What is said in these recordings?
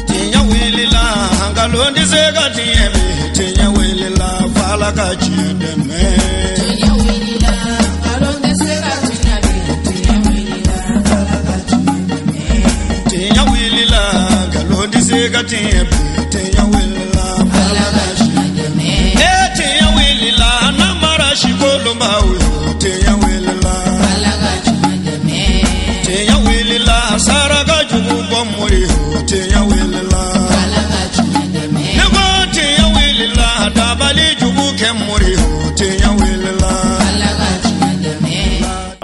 Tiɲɛ wulila nkalon tɛ se ka tiɲɛ bi tiɲɛ wulila f'Ala ka tiɲɛ dɛmɛ. Tiɲɛ wulila nkalon tɛ se ka tiɲɛ bi tiɲɛ wulila f'Ala ka tiɲɛ dɛmɛ. Tiɲɛ wulila nkalon tɛ se ka tiɲɛ bi tiɲɛ wulila f'Ala ka tiɲɛ dɛmɛ. Ee tiɲɛ wulila namara sikolonbaw yo tiɲɛ wulila f'Ala ka tiɲɛ dɛmɛ. Tiɲɛ wulila saraka jugu bɔ mori yo tiɲɛ wulila f'Ala ka tiɲɛ dɛmɛ. Ne ko tiɲɛ wulila dabali jugu kɛ mori yo tiɲɛ wulila f'Ala ka tiɲɛ dɛmɛ.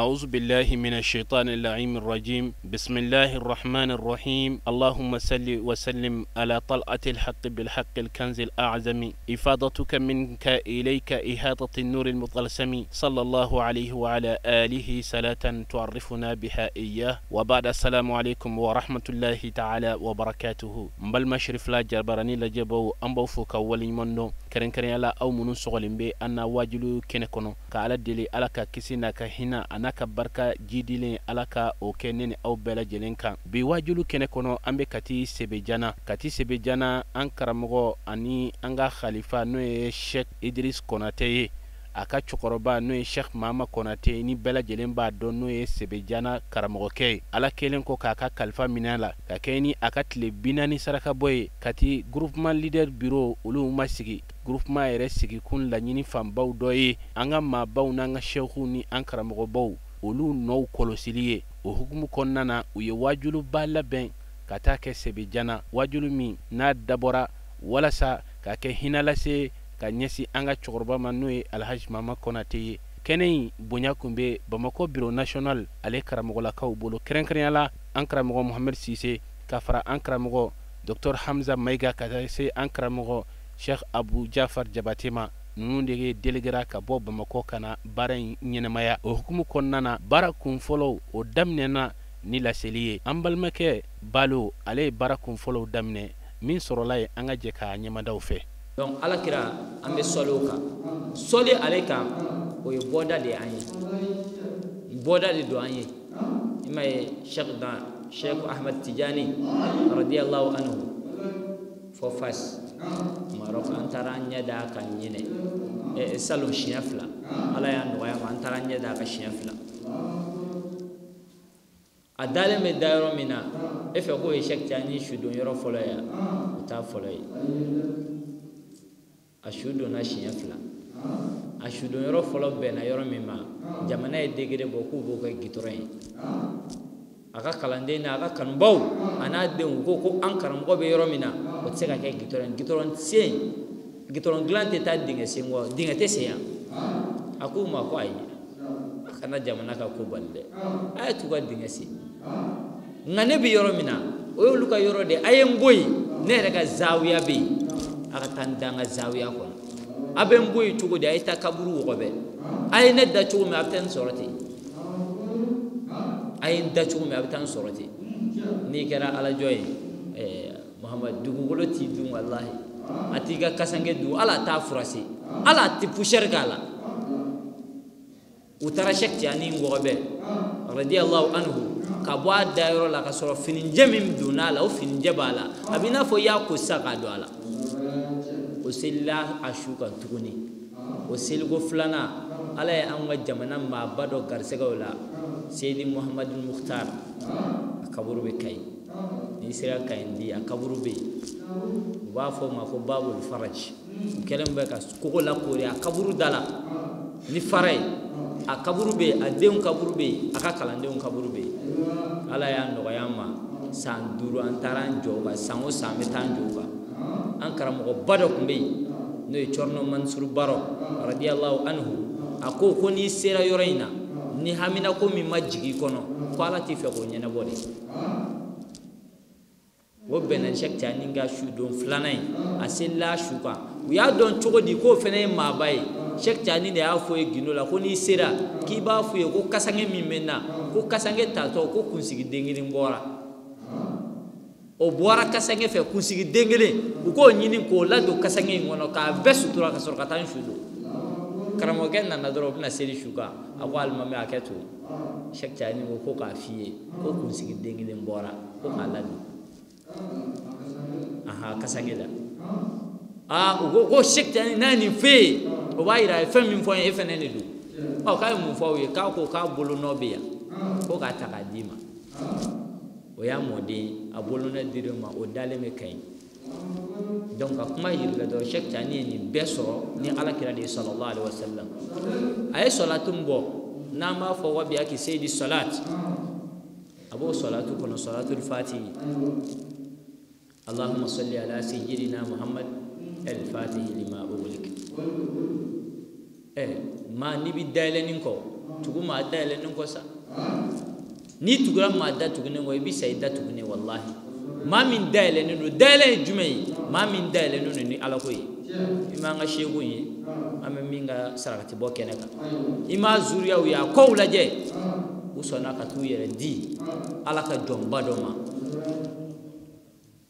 أعوذ بالله من الشيطان اللعين الرجيم. بسم الله الرحمن الرحيم. اللهم صل وسلم على طلعة الحق بالحق الكنز الأعظم، إفاضتك منك إليك إحاطة النور المطلسم، صلى الله عليه وعلى آله صلاة تعرفنا بها إياه. وبعد، السلام عليكم ورحمة الله تعالى وبركاته. N balima Cherifla jabarani lajɛbaw, an b'aw fo ka waleɲuman dɔn, kɛrɛnkɛrɛnya la aw minnu sɔgɔlen bɛ an na wajilu kɛnɛ kɔnɔ, ka Ala deli Ala ka kisi n'a ka hinɛ a n'a ka barika jidilen, Ala ka o kɛ ne ni aw bɛɛ lajɛlen kan. Bi wajilu kɛnɛ kɔnɔ, an bɛ Kati Sebejana. Kati Sebejana, an karamɔgɔ ani an ka khalifa, n'o ye Sheikh Idris Konate ye, a ka cɛkɔrɔba, n'o ye Sheikh Mama Konate, ni bɛɛ lajɛlen b'a dɔn, n'o ye Sebejana karamɔgɔkɛ ye. Ala kɛlen kɔ k'a ka kalifa minɛ a la ka kɛ ni a ka tile 40 saraka bɔ ye, Kati groupement leader bureau olu ma sigi. Groupement yɛrɛ sigikun laɲini fanbaw dɔ ye an ka maabaw n'an ka sɛkiw ni an karamɔgɔbaw olu nɔw kɔlɔsili ye. O hukumu kɔnɔna na, u ye wajuluba labɛn ka taa kɛ Sebejana, wajulu min n'a dabɔra walasa ka kɛ hinɛ lase ka ɲɛsin an ka cɛkɔrɔba ma, n'o ye Alhaji Mama Konate ye. Kɛnɛ in bonya kun bɛ Bamakɔ bureau national ale karamɔgɔlakaw bolo, kɛrɛnkɛrɛnya la an karamɔgɔ Mohamed Sise, ka fara an karamɔgɔ Docteur Hamza Mayiga, ka taa se an karamɔgɔ Sheikh Abu Jafar Jabate ma. Ninnu de ye déléguéra ka bɔ Bamakɔ ka na baara in ɲɛnamaya. O hukumu kɔnɔna na, baara kun fɔlɔw o daminɛna ni laseli ye. An balimakɛ Balo, ale ye baara kun fɔlɔw daminɛ. Min sɔrɔla ye, an ka jɛ k'a ɲɛmadaw fɛ. Donc Ala kira, an bɛ sɔli o kan, sɔli ale kan, o ye bɔda de ye an ye, bɔda de don an ye. I m'a ye, Cheikh dan Cheikh Ahmed Tijani radiyallahu anhu, fɔ Fas Maroc, an taara an ɲɛ da a kan ɲinɛ salon siɲɛ 2. Ala y'a nɔgɔya ma, an taara an ɲɛ da a kan siɲɛ 2. A dalen bɛ da yɔrɔ min na, e fɛ k'o ye Cheikh Tijani sudon yɔrɔ fɔlɔ ye, o t'a fɔlɔ ye. A su donna siɲɛ 2. A sudon yɔrɔ fɔlɔ bɛnna yɔrɔ min ma, jamana ye degré bɔ k'u b'o kɛ gitɔrɔn ye. A ka kalanden n'a ka kanubaw a n'a denw ko ko an karamɔgɔ bɛ yɔrɔ min na, o tɛ se ka kɛ gitɔrɔn ye. Gitɔrɔn sen, gitɔrɔn dilan tɛ taa dingɛ sen kɔ, dingɛ tɛ sen yan. A k'u ma ko ayi, a kana jamana ka ko bali dɛ, a ye t'u ka dingɛ sen. Nka ne bɛ yɔrɔ min na, o y'olu ka yɔrɔ de ye, a ye n bɔ yen, ne yɛrɛ ka zawiya bɛ yen, a ka taa n da n ka zawiya kɔnɔ. A bɛ n bɔ yen cogo di? A ye taa kaburu wɔgɔbɛ, a ye ne da cogo min, a bɛ taa n sɔrɔ ten. A ye n da cogo min, a bɛ taa n sɔrɔ ten. N'i kɛra alajɔ ye, Muhamadu, dugukolo t'i dun, walahi a t'i ka kasange dun, ala t'a furase, ala tɛ poussière k'a la. U taara Cheikh Tijani wɔgɔbɛ radiyallahu anhu ka bɔ a dayɔrɔ la, ka sɔrɔ finijɛ min donna a la, o finijɛ b'a la, a b'i n'a fɔ i y'a ko sisan k'a don a la. O selila a su kan tuguni. O seliko filanan, Ala ye an ka jamana maaba dɔ garisɛgɛ o la, Seyidi Muhamadu Mukhtar, a kaburu bɛ Kayi. N'i sera Kayi di, a kaburu bɛ yen. U b'a fɔ o ma ko Babul Faraj. U kɛlen bɛ ka kogo lakoori a kaburu da la ni fara ye. A kaburu bɛ yen, a denw kaburu bɛ yen, a ka kalandenw kaburu bɛ yen. Ala y'a nɔgɔya an ma, san 5 an taara an jɔ o kan, san o san an bɛ taa an jɔ o kan. An karamɔgɔba dɔ tun bɛ yen, n'o ye Cɔrɔnɔ Mansuru Baro radiyallahu anhu. A ko ko n'i sera yɔrɔ in na, ni haminako min ma jigin i kɔnɔ, ko Ala t'i fɛ k'o ɲɛnabɔ de. O bɛnna Cheikh Tijani ka su don filanan ye, a selila su kan. U y'a dɔn cogo di k'o fana ye maaba ye? Cheikh Tijani de y'a fɔ ye gindo la ko n'i sera, k'i b'a f'u ye ko kasange min bɛ n na, ko kasange tatɔ, ko kunsigi den kelen bɔra. O bɔra kasange fɛ, kunsigi den kelen, u k'o ɲini k'o ladon kasange in kɔnɔ k'a bɛɛ sutura ka sɔrɔ ka taa n su don. Karamɔgɔkɛ nana dɔrɔn u bɛna seli su kan a ko alimami a kɛ to Cheikh Tijani ko k'a f'i ye ko kunsigi den kelen bɔra ko k'a ladon aha kasange la aa u ko Cheikh Tijani n'a ye nin f'e ye o b'a yira a ye fɛn min fɔ n ye e fɛnɛ de don ɔ k'a ye mun fɔ aw ye k'a ko k'a bolonɔ bɛ yan ko k'a ta k'a d'i ma o y'a mɔden a bolonɔ dir'o ma o dalen bɛ Kayi donc ka kuma yirila dɔrɔn Cheikh Tijani ye nin bɛɛ sɔrɔ ni ala kira de ye sallallahu alaihi wasallam a ye sɔlatu min bɔ n'an b'a fɔ wa bi aki seyidi salat a b'o sɔlatu kɔnɔ salatul fatihi allahumma salli ala sayyidina muhammad el fatihi lima ughliq maa n'i bi dayɛlɛnin kɔ tugu maa dayɛlɛnin kɔ sa n'i tugura maa da tugunnen kɔ i bi sa i da tugunnen wallahi maa min dayɛlɛnnen don dayɛlɛ ye jumɛn ye maa min dayɛlɛnnen don ni ala ko ye i m'an ka seeko ye an bɛ min ka sarakati bɔ kɛnɛ kan i m'a zuriyaw ye a kow lajɛ u sɔnna ka t'u yɛrɛ di ala ka jɔnba dɔ ma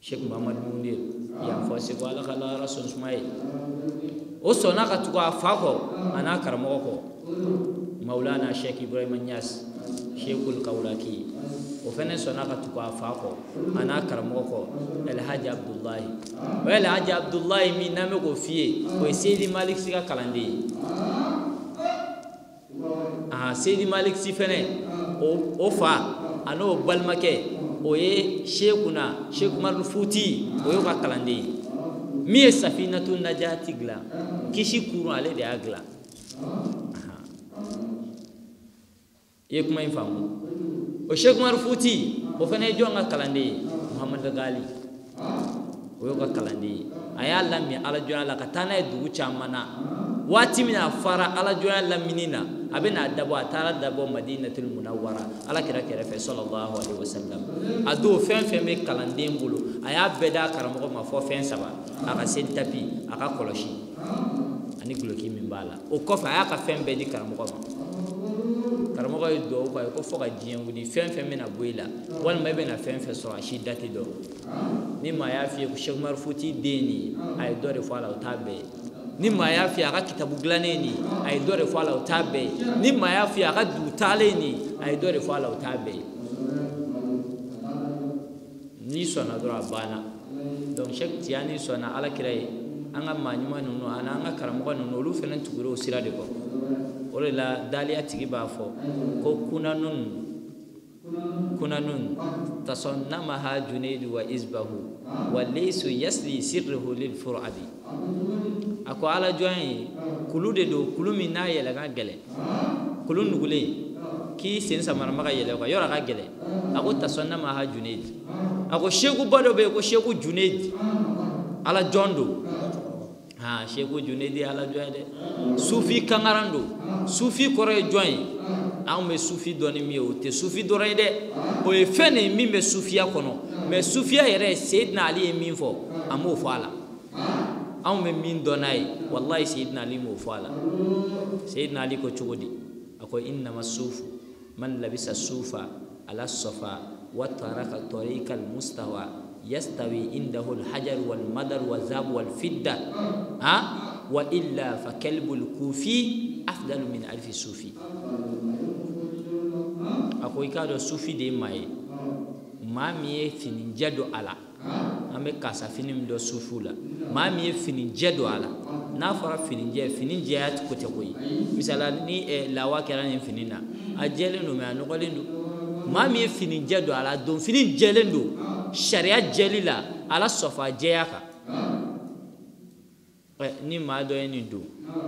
Cheikh Muhammad Mundir yan fɔ seko ala ka lahara sɔn suma ye o sɔnna ka tugu a fa kɔ a n'a karamɔgɔ kɔ Maulana Cheikh Ibrahima Niass Cheikhul Kawlaki o fɛnɛ sɔnna ka tugu a fa kɔ a n'a karamɔgɔ kɔ Elhaji Abdullahi o Elhaji Abdullahi min n'an bɛ k'o f'i ye o ye Seyidi Malik Si ka kalanden ye Seyidi Malik Si fɛnɛ o fa a n'o balimakɛ o ye Cheikhuna Cheikh Umar Futi o y'o ka kalanden ye min ye Safinatu Najati dilan kisi kurun ale de y'a dilan i ye kuma in faamu o Cheikh Umar Futi o fana ye jɔn ka kalanden ye Muhammad Gali o y'o ka kalanden ye a y'a lamin alajɔnya la ka taa n'a ye dugu caman na waati min a fara alajɔnya lamini na a bɛ n'a dabɔ a taara dabɔ Madinatul Munawwara ala kira kɛrɛfɛ sallallahu alaihi wasallam a don fɛn fɛn bɛ kalanden bolo a y'a bɛɛ d'a karamɔgɔ ma fɔ fɛn saba a ka seli tapi a ka kɔlɔsi ani guloki min b'a la o kɔfɛ a y'a ka fɛn bɛɛ di karamɔgɔ ma karamɔgɔ ye duwawu k'a ye ko fo ka diɲɛ wuli fɛn fɛn bɛna bɔ i la walima i bɛna fɛn fɛn sɔrɔ a si da tɛ dɔn ni maa y'a f'i ye ko Cheikh Umar Futi den nin ye a ye dɔ de fɔ a la o t'a bɛɛ ye ni maa y'a f'i ye a ka kitabu dilannen nin ye a ye dɔ de fɔ a la o t'a bɛɛ ye ni maa y'a f'i ye a ka dugu taalen nin ye a ye dɔ de fɔ a la o t'a bɛɛ ye n'i sɔnna dɔrɔn a banna donc Cheikh Tijani sɔnna ala kira ye an ka maa ɲuman ninnu ani an ka karamɔgɔ ninnu olu fana tugura o sira de kɔ o de la daliya tigi b'a fɔ ko kunanun tasannamaha junaidu wa isbahu wa laysu yasli sirruhu lil furadi a ko ala jɔn ye kulu de don kulu min n'a yɛlɛ ka gɛlɛn kulu nugulen k'i sen samarama ka yɛlɛ o kan yɔrɔ a ka gɛlɛn a ko tasannamaha junaid a ko sekuba dɔ bɛ yen ko seku junaid ala jɔn don seku junaid ye ala jɔn ye dɛ sufi kangaran don sufi kɔrɔ ye jɔn ye anw bɛ sufi dɔn ni min ye o tɛ sufi dɔrɔn ye dɛ o ye fɛn de ye min bɛ sufiya kɔnɔ mɛ sufiya yɛrɛ ye Seyidina Ali ye min fɔ a m'o fɔ a la anw bɛ min dɔn n'a ye walahi Seyidina Ali m'o fɔ a la Seyidina Ali ko cogo di a ko innama sufu man labisa sufa ala safa wa taraka tariqa al mustawa yastawi indahu al hajar wal madar wa zab wal fidda wa illa fa kalbul kufi afdalu min alfi sufi a ko i k'a dɔn sufi de ye maa ye maa min ye finijɛ don a la an bɛ karisa fini min dɔn sufiw la maa min ye finijɛ don a la n'a fɔra finijɛ fini jɛya ko tɛ koyi misala ni lawa kɛra nin fini na a jɛlen don mɛ a nɔgɔlen don maa min ye finijɛ don a la don fini jɛlen don sariya jɛli la ala sɔfa jɛya kan ni maa dɔ ye nin don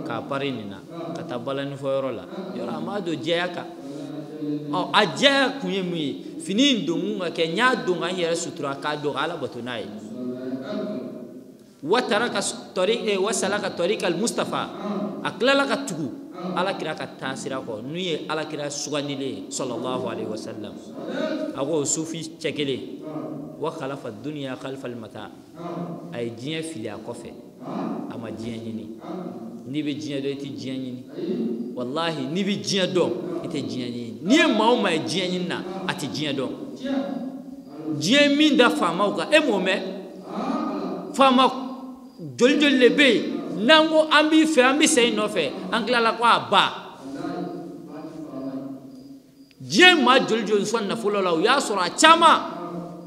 k'a pari nin na ka taa balani fɔ yɔrɔ la yɔrɔ a m'a don jɛya kan ɔ a jɛya kun ye mun ye fini in don kun ka kɛ n y'a don ka n yɛrɛ sutura k'a don ka ala bato n'a ye wasalaka tariqa al mustafa a tilala ka tugu ala kira ka taa sira kɔ n'u ye ala kira sugandilen ye sallallahu alaihi wasallam a ko sufi cɛ kelen wa khalafa dunya khalfa al mata a ye diɲɛ fili a kɔfɛ a ma diɲɛ ɲini n'i bɛ diɲɛ dɔn i tɛ diɲɛ ɲini walahi n'i bɛ diɲɛ dɔn i tɛ diɲɛ ɲini n'i ye maa o maa ye diɲɛ ɲini na a tɛ diɲɛ dɔn diɲɛ min da faamaw kan e m'o mɛn faama joli joli de bɛ yen N'an ko an b'i fɛ an bɛ sa i nɔfɛ an tilala ko a ba. Diɲɛ maa joli joli sɔn nafolo la u y'a sɔrɔ a caman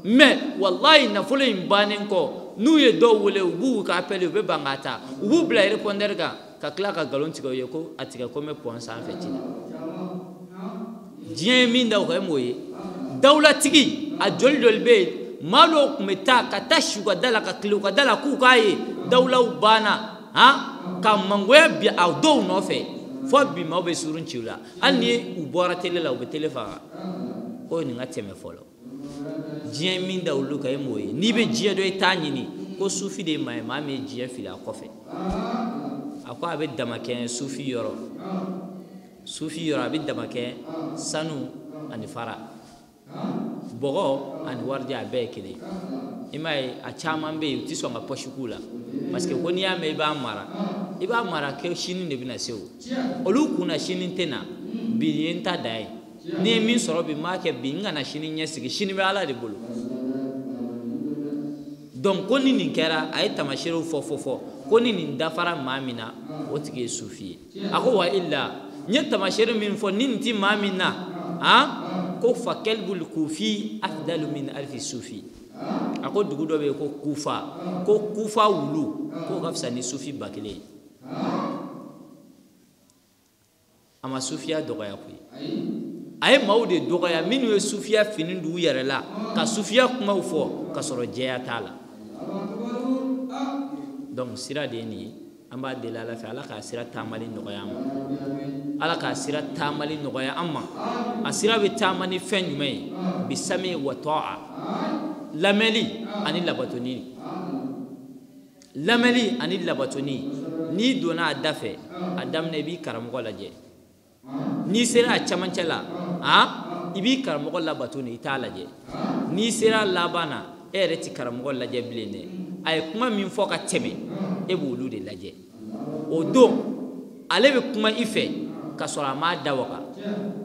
mais walayi nafolo in bannen kɔ n'u ye dɔw wele u b'u ka appel u bɛ ban k'a ta u b'u bila répondeur kan ka tila ka nkalon tigɛ u ye ko a tigɛ ko n bɛ pɔn sanfɛ ci la. Diɲɛ ye min da o kan e m'o ye. Dawulatigi a joli joli bɛ yen maa dɔw tun bɛ taa ka taa si u ka da la ka tile u ka da la k'u k'a ye dawulaw banna han ka mangoya bi a dɔw nɔfɛ fo bi maaw bɛ surun ci u la hali ni u bɔra tele la u bɛ tele faga ko nin ka tɛmɛ fɔlɔ. Diɲɛ min da olu kan e m'o ye. N'i bɛ diɲɛ dɔn i t'a ɲini ko sufi de ye maa ye maa min ye diɲɛ fili a kɔfɛ. A ko a bɛ damakɛ sufi yɔrɔ sufi yɔrɔ a bɛ damakɛ sanu ani fara bɔgɔ ani warijɛ a bɛɛ ye kelen. I m'a ye a caman bɛ yen u tɛ sɔn ka pɔsi k'u la parce que ko n'i y'a mɛn i b'a mara i b'a mara kɛ sini de bɛna se o olu kunna sini tɛ na bi ye n ta da ye n'i ye min sɔrɔ bi n b'a kɛ bi n kana sini ɲɛsigi sini bɛ Ala de bolo. Donc ko ni nin kɛra a ye tamaseerew fɔ fɔ fɔ ko ni nin dafara maa min na o tigi ye sufi ye. A ko wa illa n ye tamaseere min fɔ ni nin ti maa min na han ko fa kalbul kufi afdalu min alfi sufi. A ko dugu dɔ bɛ yen ko Kufa ko Kufa wulu k'o ka fisa ni sufi 1000 ye. A ma sufiya dɔgɔya koyi. A ye maaw de dɔgɔya minnu ye sufiya fini d'u yɛrɛ la ka sufiya kumaw fɔ ka sɔrɔ jɛya t'a la. Donc sira de ye nin ye an b'a deli Ala fɛ Ala k'a sira taamali nɔgɔya an ma. Ala k'a sira taamali nɔgɔya an ma. A sira bɛ taama ni fɛn jumɛn ye? Bisami wa ta'a. Lamɛnli ani labatoni. Lamɛnli ani labatoni. N'i donna a da fɛ a daminɛ i b'i karamɔgɔ lajɛ. N'i sera a camancɛ la han i b'i karamɔgɔ labato ni i t'a lajɛ. N'i sera a laban na e yɛrɛ ti karamɔgɔ lajɛ bilen dɛ. A ye kuma min fɔ ka tɛmɛ e b'olu de lajɛ. O don ale bɛ kuma i fɛ ka sɔrɔ a m'a da waga.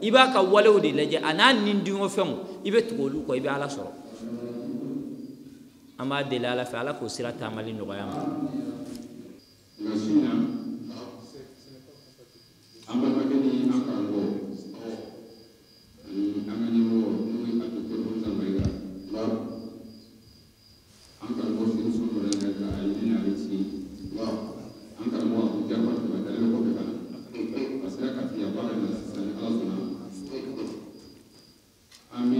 I b'a ka walew de lajɛ a n'a nindingo fɛnw i bɛ tugu olu kɔ i bɛ Ala sɔrɔ. An b'a deli Ala fɛ Ala k'o sira taamali nɔgɔya ma. Nka su in na an balimakɛ ni an karamɔgɔ ani an ka ɲɛmɔgɔ n'o ye a docteur Hamza Mayiga an karamɔgɔ Seydou Sɔnbara ka a ye ne ale ci an karamɔgɔ Abu Jafar Jabate ale bɛ kɔfɛ ka na a sera ka tiɲɛ ba ka na sisan ni Ala sɔnna an bɛ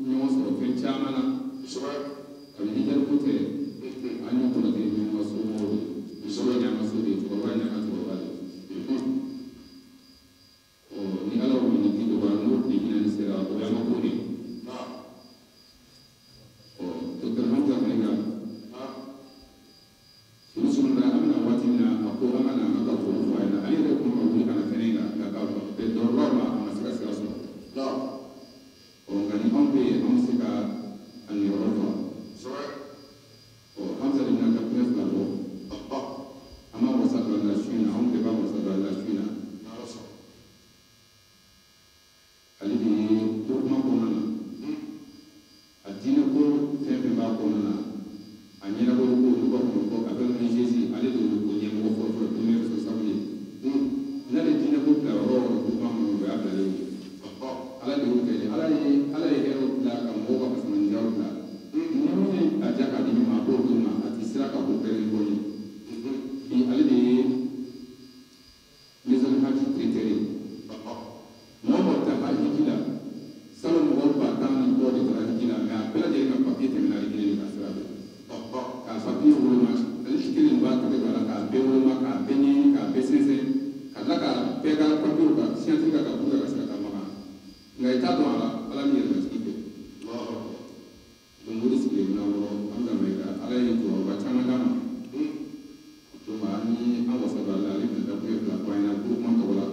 ɲɔgɔn sɔrɔ fɛn caman na kabini jariku tɛ an ni Konate ɲɔgɔn ka somɔgɔw de ye n'an ka so de ye cɛkɔrɔba in n'an ka cɛkɔrɔba de ye. Ni Ala y'o minɛ k'i dɔgɔya n'o tile 40 sera o y'an ka ko de ye. Docteur Hamza Mayiga Seydou Sɔnbara an bɛna waati min na a ko an ka na an ka foli fɔ a ɲɛna ale yɛrɛ kun ka wuli ka na kɛnɛ in kan nka k'a bɛn dɔrɔlaw ma a ma se ka sira sɔrɔ. Nka ni anw bɛ yen an bɛ se ka a niyɔrɔ fa. Hamza de bɛna ka kuma fila fɔ an b'a wasa don a la su in na anw bɛɛ b'a wasa don a la su in na. Ale de ye groupement kɔnɔna na a diinɛ ko fɛn fɛn b'a kɔnɔna na a ɲɛnabɔli ko n'u b'a fɔ ko appel de Jésus ale de y'o ɲɛmɔgɔ fɔlɔfɔlɔ premier responsable ye. N'ale diinɛ ko bila yɔrɔ o yɔrɔ groupement kɔnɔ o y'a bilalen ye. Ala de y'o kɛ Ala ye hɛrɛw bila ka mɔgɔw ka fasamandiyaw bila ni min ye a diya k'a di min ma a b'o d'o ma a ti sira ka ko pɛrɛn bɔ ye. Bi ale de ye maison hajj directeur ye. Mɔgɔ mɔgɔ taa hiji la salon mɔgɔ 10,000 ni kɔ de taara hiji la mais a bɛɛ lajɛlen ka papiye tɛmɛna ale kelen de ka sira fɛ. K'a papiye woloma ale kelen b'a tɛgɛ don a la k'a bɛɛ woloma k'a bɛɛ ɲɛɲini k'a bɛɛ sɛnsɛn ka tila k'a bɛɛ ka papiyew ka signature k'a kan pour que a ka se ka taa Makan. Nka i t'a dɔn a la Ala min yɛrɛ matigi fɛ. Donc o de sigilen bɛ n'an kɔrɔ Hamza Mayiga Ala ye jɔyɔrɔba caman d'a ma. Donc an ni an wasa don a la ale bɛna dakuruɲɛ fila fɔ an ɲɛna groupement tɔgɔ la.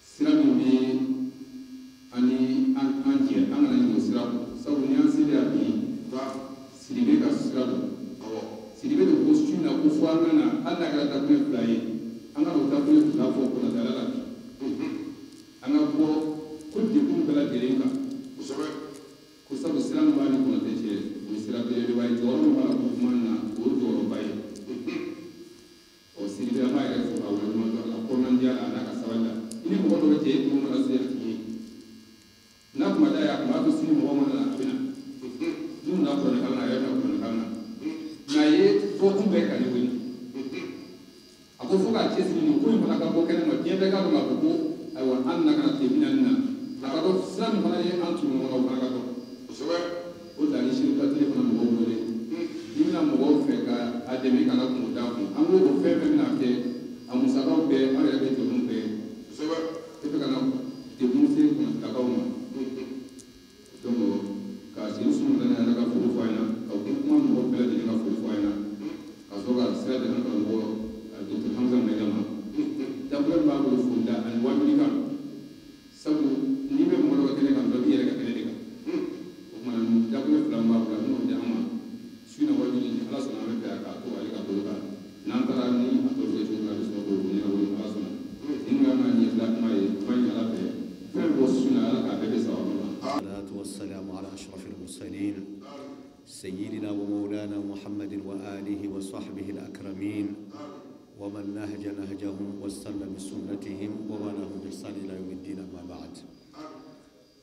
Sira min bɛ an ni an jɛ an kana ɲinɛ o sira kɔ sabu ni an selen yan bi Sidibe ka sira don. Sidibe de ko su in na ko fo an ka na hali n'a kɛra dakuruɲɛ fila ye an ka n'o dakuruɲɛ fila fɔ Konate Ala la bi. An ka bɔ ko degun bɛɛ lajɛlen kan. Ko sabu sira min b'a ni Konate cɛ o ye sira belebeleba ye jɔyɔrɔ min b'a la groupement na o ye jɔyɔrɔba ye. N'an nana ka na tile 40 na a ka dɔn sira min fana ye an tugu ɲɔgɔn na o fana ka dɔn kosɛbɛ. O de la ni sini tile fana mɔgɔw wele i bɛna mɔgɔw fɛ ka a dɛmɛ ka na kungo d'a kun an ko o fɛn fɛn bɛna kɛ a musakaw bɛɛ aw yɛrɛ bɛ degun bɛɛ kosɛbɛ e bɛ ka na degun se kɔnɔtilakaw ma. Donc ka sigi sunjata yɛrɛ ka foli fɔ a ɲɛna ka kuma mɔgɔ bɛɛ lajɛlen ka foli fɔ a ɲɛna ka sɔrɔ ka sira di an karamɔgɔ Dr Hamza Mayiga ma. Dabila min b'a bolo foli la ani wajulikan sabu n'i bɛ mɔgɔ dɔ ka kɛnɛ kan dɔ b'i yɛrɛ ka kɛnɛ de kan. O tuma dabila fila min b'a bolo a bɛn'o di an ma su in na wajuli ni Ala sɔnna an bɛ fɛ k'a to ale ka bolo kan n'an taara ni a tɔ bɛ kɛ cogo min na a bɛ sɔrɔ k'o ɲɛnabɔ ni Ala sɔnna. Ni mun y'an ka ɲɛfila kuma ye kuma in Ala fɛ fɛn bɔ su in na Ala k'a bɛɛ bɛ sababu ma. الصلاة والسلام على أشرف المرسلين سيدنا ومولانا محمد وآله وصحبه الأكرمين ومن نهج نهجهم واستنى بسنتهم ووالاهم بإحسان إلى يوم الدين أما بعد.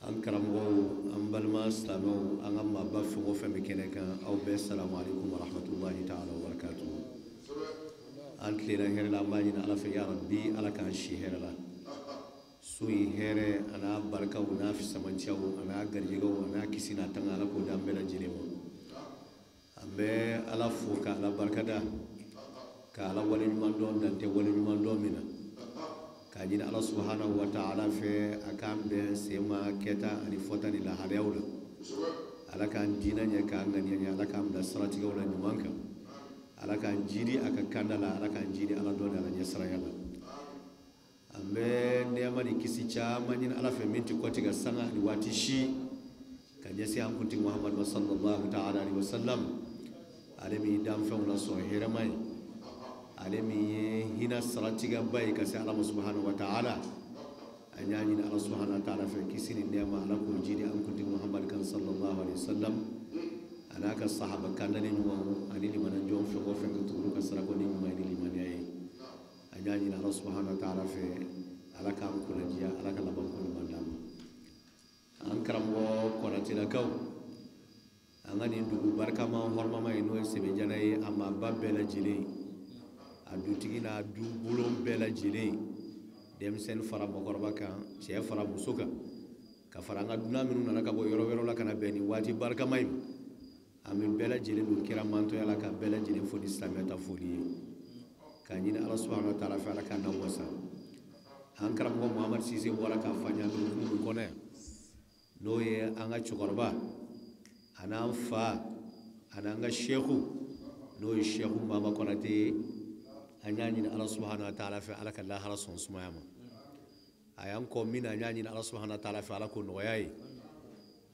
أن كرمغو أن بلما سلامو أن أما بفغو فمكنك أو السلام عليكم ورحمة الله تعالى وبركاته. أنت لنا هير الأمانين على في يا ربي على كان شي هير لا سوي هير أنا بركة ونافس سمنشاو أنا غريغو أنا كسينا تنغالا كودام بلا جريمو أمبي على فوق على بركة دا ka Ala waleɲuman dɔn dan tɛ waleɲuman dɔn min na k'a ɲini Ala subahanahu wa taala fɛ a k'an bɛn sen ma kɛta ani fɔta ni lahalayaw la. Ala k'an diinɛ ɲɛ k'an ŋaniya ɲɛ Ala k'an bila siratigɛw la ɲuman kan Ala k'an jidi a ka kanda la Ala k'an jidi Ala dɔn ni Ala ɲɛsiranya la. An bɛ nɛɛma ni kisi caman ɲini Ala fɛ min tɛ kɔtigɛ sanga ni waati si ka ɲɛsin an kuntigi Muhamadu sallallahu taala alaihi wa sallam ale min danfɛnw la sɔn hɛrɛma ye ale min ye hinɛ saratigɛba ye ka se Ala ma subahanahu wa taala. An y'a ɲini Ala subahanahu wa taala fɛ kisi ni nɛɛma Ala k'o jidi an kuntigi Muhamadu kan sallallahu alaihi wa sallam a n'a ka sahaba kandalen ɲumanw ani limanajɔn fɛn o fɛn ka tugu ka sarako ni ɲuman ye ni limaniya ye. An y'a ɲini Ala subahanahu wa taala fɛ Ala k'an kunnadiya Ala ka laban ko ɲuman d'an ma. An karamɔgɔ Kɔnatelakaw an ka nin dugu barikama hɔrɔnmama ye n'o ye Sɛbɛjana ye a maaba bɛɛ lajɛlen a dutigi n'a du bulon bɛɛ lajɛlen denmisɛnnin fara mɔgɔkɔrɔba kan cɛ fara muso kan ka fara an ka dunan minnu nana ka bɔ yɔrɔ wɛrɛw la ka na bɛn nin waati barikama in ma. An bɛ bɛɛ lajɛlen don kira mantɔya la ka bɛɛ lajɛlen fo ni silamɛya ta foli ye k'a ɲini Ala subahanahu wa taala fɛ Ala k'an wasa. An karamɔgɔ Muhamadu Sise bɔra k'a fɔ an ye an bɛ dugu min kɔnɔ yan n'o ye an ka cɛkɔrɔba a n'an fa a n'an ka seku n'o ye Seku Mama Kɔnate ye. An y'a ɲini Ala subahanahu wa taala fɛ Ala ka lahara sɔn sumaya ma. A y'an kɔ min na an y'a ɲini Ala subahanahu wa taala fɛ Ala k'o nɔgɔya ye.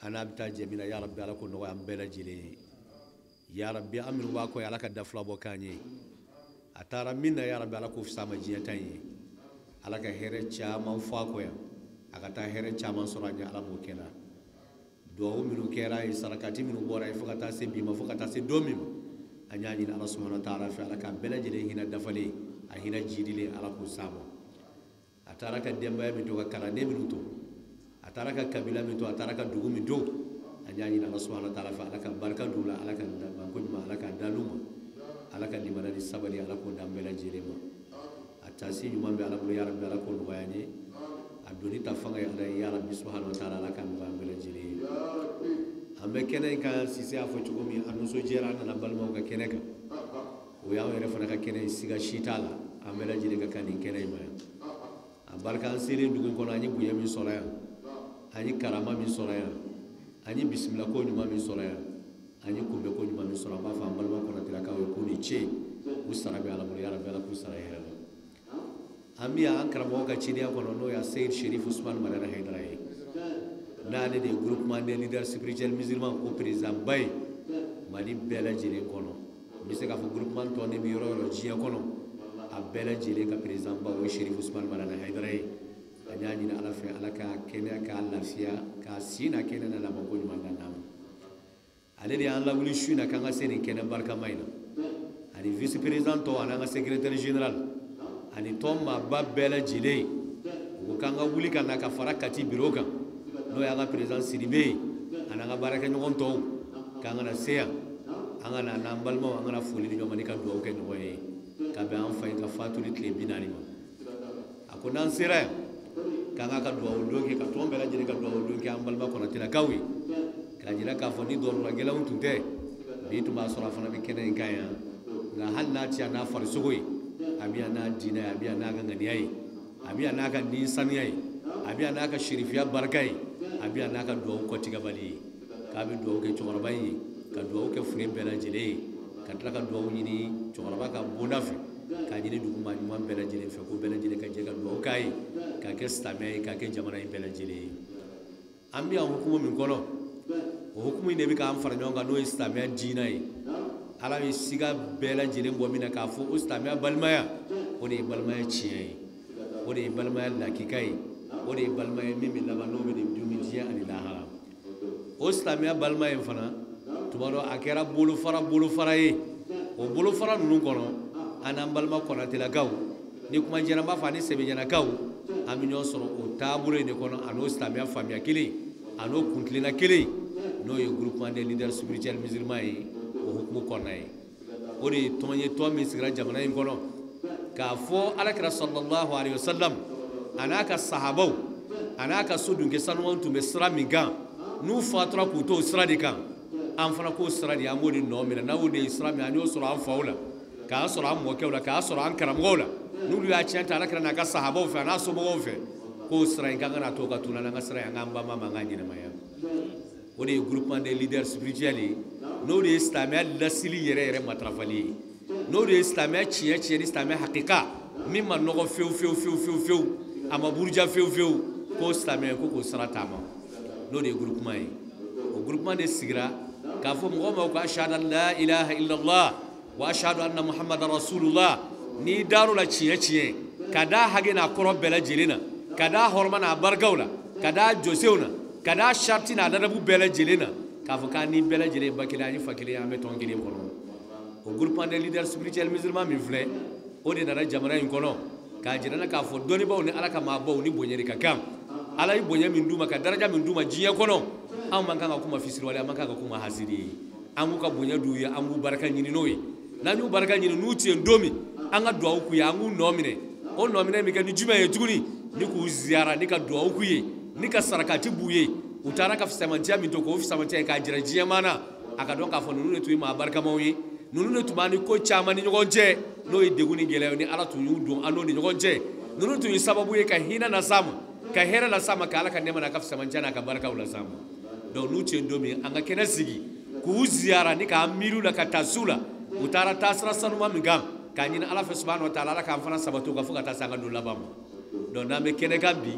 An n'a bɛ taa jɛ min na ya Rabbi Ala k'o nɔgɔya an bɛɛ lajɛlen ye. Ya Rabbi an minnu b'a kɔ ye Ala ka da fila bɔ k'an ye. A taara min na ya Rabbi Ala k'o fis'a ma diɲɛ ta in ye. Ala ka hɛrɛ caman fɔ a kɔ yan a ka taa hɛrɛ caman sɔrɔ a ɲɛ Ala m'o kɛ la. Duwawu minnu kɛra ye sarakati minnu bɔra ye fo ka taa se bi ma fo ka taa se don min ma. An y'a ɲini Ala subahanahu wa taala fɛ Ala k'a bɛɛ lajɛlen hinɛ dafalen a hinɛ jidilen Ala k'o s'a ma. A taara ka denbaya min to ka kalanden minnu to a taara ka kabila min to a taara ka dugu min to an y'a ɲini Ala subahanahu wa taala fɛ Ala ka barika d'u la Ala ka ko ɲuman Ala k'a d'u ma Ala ka limaniya ni sabali Ala k'o d'an bɛɛ lajɛlen ma. A taasi ɲuman bɛ Ala bolo ya Rabbi Ala k'o nɔgɔya an ye. A doni ta fanga ye Ala ye ya Rabbi subahanahu wa taala Ala k'a nɔgɔya an bɛɛ lajɛlen ye. An bɛ kɛnɛ in kan Sise y'a fɔ cogo min an nisɔndiyara an nana balimaw ka kɛnɛ kan o y'anw yɛrɛ fana ka kɛnɛ ye siga si t'a la an bɛɛ lajɛlen ka kan nin kɛnɛ in ma yan. A barika an selen dugu kɔnɔ an ye bonya min sɔrɔ yan an ye karama min sɔrɔ yan an ye bisimilako ɲuman min sɔrɔ yan an ye kunbɛko ɲuman min sɔrɔ an b'a fɔ an balima Kɔnatelakaw ye k'u ni ce u sara bɛ Ala bolo ya Rabbi Ala k'u sara hɛrɛ la. An bɛ yan an karamɔgɔ ka cidenya kɔnɔ n'o ye Seyid Sherif Usman Madani Hayidara ye n'ale de ye groupement des leaders spirituels musulmans o président ba ye Mali bɛɛ lajɛlen kɔnɔ. N bɛ se k'a fɔ groupement tɔn bɛ yɔrɔ o yɔrɔ diɲɛ kɔnɔ a bɛɛ lajɛlen ka président ba o ye Sherif Usman Madani Hayidara ye. An y'a ɲini Ala fɛ Ala ka kɛnɛya k'a lafiya k'a si n'a kɛnɛ n'a labanko ɲuman ka d'an ma. Ale de y'an lawuli su in na k'an ka se nin kɛnɛ barikama in na ani vice président tɔw ani an ka secrétaire général ani tɔn maaba bɛɛ lajɛlen u ko k'an ka wuli ka na ka fara Kati bureau kan n'o y'an ka président Sidibe ye ani an ka baarakɛɲɔgɔn tɔw k'an kana se yan an ka na n'an balimaw an kana foli di ɲɔgɔn ma ni ka dugawu kɛ ɲɔgɔn ye ka bɛn an fa in ka fatuli tile 40 ma. A ko n'an sera yan K'an ka duwawu don kɛ ka tɔn bɛɛ lajɛlen ka duwawu don kɛ an balima Konatelakaw ye k'a jira k'a fɔ ni dɔrɔra gɛlɛnw tun tɛ bi tun b'a sɔrɔ a fana bɛ kɛnɛ in kan yan nka hali n'a ti yan n'a farisogo ye a bɛ yan n'a diinɛ ye a bɛ yan n'a ka ŋaniya ye a bɛ yan n'a ka ni sanuya ye a bɛ yan n'a ka sirifiya barika ye a bɛ yan n'a ka duwawu kɔtigɛbali ye k'a bɛ duwawu kɛ cɛkɔrɔba in ye ka duwawu kɛ fure bɛɛ lajɛlen ye ka tila ka duwawu ɲini cɛkɔrɔba ka bonda fɛ k'a ɲini dugu maa ɲuman bɛɛ lajɛlen fɛ ko bɛɛ lajɛlen ka jɛ ka duwawu k'a ye k'a kɛ silamɛya ye k'a kɛ jamana in bɛɛ lajɛlen ye an bɛ yan hukumu min kɔnɔ o hukumu in de bɛ k'an fara ɲɔgɔn kan n'o ye silamɛya diinɛ ye ala ye siga bɛɛ lajɛlen bɔ min na k'a fɔ o silamɛya balimaya o de ye balimaya tiɲɛ ye o de ye balimaya lakika ye o de ye balimaya min bɛ laban n'o bɛ dun diɲɛ ani lahara o silamɛya balimaya in fana tuma dɔ a kɛra bolofara ye o bolofara ninnu kɔnɔ an n'an balima Konatelakaw ni kuma jɛra n b'a fɔ ani Sɛbɛjanakaw an bɛ ɲɔgɔn sɔrɔ o taabolo in de kɔnɔ a n'o silamɛya faamuya kelen a n'o kuntilenna kelen n'o ye groupement des leaders spirituels musulmans ye o hukumu kɔnɔna ye o de ye tɔn ye tɔn min sigira jamana in kɔnɔ k'a fɔ alakira sallallahu alayhi wa sallam a n'a ka sahabaw a n'a ka so dunkɛ sanumanw tun bɛ sira min kan n'u fatura k'u to o sira de kan an fana k'o sira de an b'o de nɔ minɛ n'an y'o de sira min an y'o sɔrɔ an faw la k'a sɔrɔ an mɔkɛw la k'a sɔrɔ an karamɔgɔw la n'olu y'a tiɲɛ ta alakira n'a ka sahabaw fɛ a n'a somɔgɔw fɛ k'o sira in k'an kana to ka tunu an ka sira in an k'an banba ma an k'a ɲɛnamaya o de ye groupement des leaders spirituels ye n'o de ye silamɛya lasili yɛrɛ yɛrɛ matarafali ye n'o de ye silamɛya tiɲɛ tiɲɛ ni silamɛya hakika min ma nɔgɔ fewu fewu fewu fewu fewu a ma buruja fewu fewu k'o silamɛya ko k'o sira taama n'o de ye groupement ye o groupement de sigira k'a fɔ mɔgɔ ma ko ashhadu an la ilaha illallah wa ashhadu anna muhammadan rasulullah n'i dar'o la tiɲɛ tiɲɛ ka d'a hakɛ n'a kɔrɔ bɛɛ lajɛlen na ka d'a hɔrɔma n'a barikaw la ka d'a jɔsenw na ka d'a sariti n'a ladabu bɛɛ lajɛlen na k'a fɔ k'an ni bɛɛ lajɛlen ba kelen an ye fa kelen an bɛ tɔn kelen kɔnɔ o groupement des leaders spirituels musulmans min filɛ o de nana jamana in kɔnɔ k'a jira n na k'a fɔ dɔnnibaaw ni ala ka maabaw ni bonya de ka kan ala ye bonya min d'u ma ka daraja min d'u ma diɲɛ kɔnɔ anw man kan ka k'u ma fisiriwale an man kan ka k'u ma hasidi ye an k'u ka bonya d'u ye an k'u barika ɲini n'o ye n'an y'u barika ɲini n'u tiɲɛ don min an ka duwawu k'u ye an k'u nɔ minɛ o nɔ minɛ bɛ kɛ ni jumɛn ye tuguni ni k'u ziyara ni ka duwawu k'u ye ni ka sarakati b'u ye u taara ka fisamantiya min to k'o fisamantiya ye k'a jira diɲɛmaa na a ka dɔn k'a fɔ ninnu de tun ye maa barikamaw ye ninnu de tun b'an ni ko caman ni ɲɔgɔn cɛ n'o ye degun ni gɛlɛya ni ala tun y'u don an n'o ni ɲɔgɔn cɛ ninnu tun ye sababu ye ka hinɛ las'an ma ka hɛrɛ las'an ma ka ala ka nɛɛma n'a ka fisamantiya n'a ka barikaw las'an ma donc n'u tiɲɛ don min an ka kɛnɛ sigi k'u ziyara ni k'an miiri u la ka taa s'u la u taara taasira sanuman min kan k'a ɲini ala fɛ subahana wa taala ala k'an fana sabati o kan fo ka taa se an ka don laban ma donc n'an bɛ kɛnɛ kan bi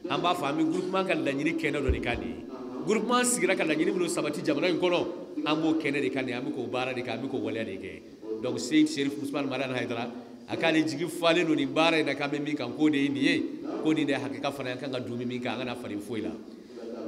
an b'a fɔ an bɛ groupement ka laɲini kɛnɛ dɔ de kan nin ye groupement sigira ka laɲini minnu sabati jamana in kɔnɔ an b'o kɛnɛ de kan nin ye an bɛ k'o baara de kɛ an bɛ k'o waleya de kɛ donc Seyid Cherif Ousmane Madani Haidara a k'ale jigi falen don nin baara in na k'an bɛ min kan k'o de ye nin ye ko nin de ye hakika fana an kan ka dun min kan an kana falen foyi la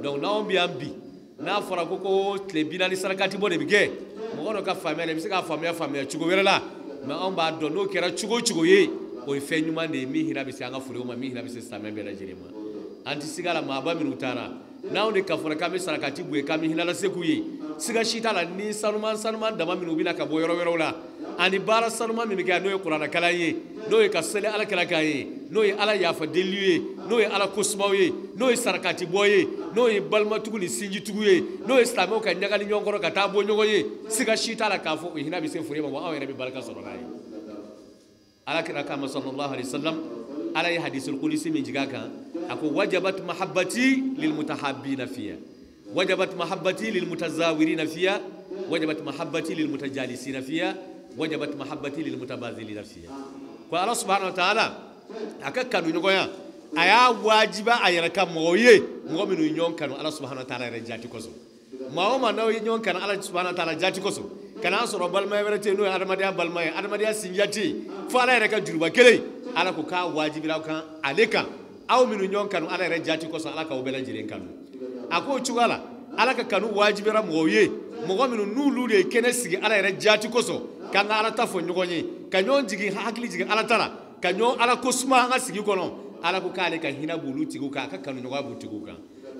donc n'anw bɛ yan bi n'a fɔra ko tile 40 sarakati bɔ de bɛ kɛ mɔgɔ dɔ ka faamuya la i bɛ se k'a faamuya cogo wɛrɛ la mais anw b'a dɔn n'o kɛra cogo o cogo ye o ye fɛn ɲuman de ye min hinɛ bɛ se an ka forow ma min hinɛ bɛ se silamɛ bɛɛ lajɛlen ma an tɛ siga la maaba minnu taara n'anw de ka fɔra k'an bɛ sarakati b'u ye k'an bɛ hinɛ lase k'u ye siga si t'a la ni sanuman dama minnu bɛna ka bɔ yɔrɔ wɛrɛw la ani baara sanuman min bɛ kɛ n'o ye kuranɛkalan ye n'o ye ka seli ala kira kan ye n'o ye ala yafa deli ye n'o ye ala kosumaw ye n'o ye sarakati bɔ ye n'o ye balimatugu ni sinjitugu ye n'o ye silamɛw ka ɲagali ɲɔgɔn kɔrɔ ka taa bɔ ɲɔgɔn ye siga si t'a la k'a fɔ o hinɛ bɛ se foro ma wa anw yɛrɛ bɛ barika sɔrɔ n'a ye ala kira kama sallallahu alaihi wasallam ala ye hadisul qudsi min jigin a kan a ko wajabat mahabbati lil mutahabbina fiya wajabat mahabbati lil mutazawirina fiya wajabat mahabbati lil mutajalisina fiya wajabat mahabbati lil mutabazilina fiya ko ala subhanahu wa ta'ala a ka kanu ɲɔgɔnya a y'a wajiba a yɛrɛ ka mɔgɔw ye mɔgɔ minnu ye ɲɔgɔn kanu ala subhanahu wa ta'ala yɛrɛ jati kosɔn maa o maa n'aw ye ɲɔgɔn kanu ala subhanahu wa ta'ala jati kosɔn kana sɔrɔ balimaya wɛrɛ tɛ yen n'o ye adamadenya balima ye adamadenya sinjiya tɛ yen fo ala yɛrɛ ka juruba kelen ala ko k'a wajibira aw kan ale kan aw minnu ɲɔgɔn kanu ala yɛrɛ jati kosɔn ala k'aw bɛɛ lajɛlen kanu a k'o cogoya la ala ka kanu wajibira mɔgɔw ye mɔgɔ minnu n'olu de ye kɛnɛ sigi ala yɛrɛ jati kosɔn k'an ka ala ta fɔ ɲɔgɔn ye ka ɲɔgɔn jigin hakili jigin ala ta la ka ɲɔgɔn ala ko suma an ka sigi kɔnɔ ala ko k'ale ka hinɛ b'olu tigiw kan a ka kanu ɲɔgɔnya b'u tigiw kan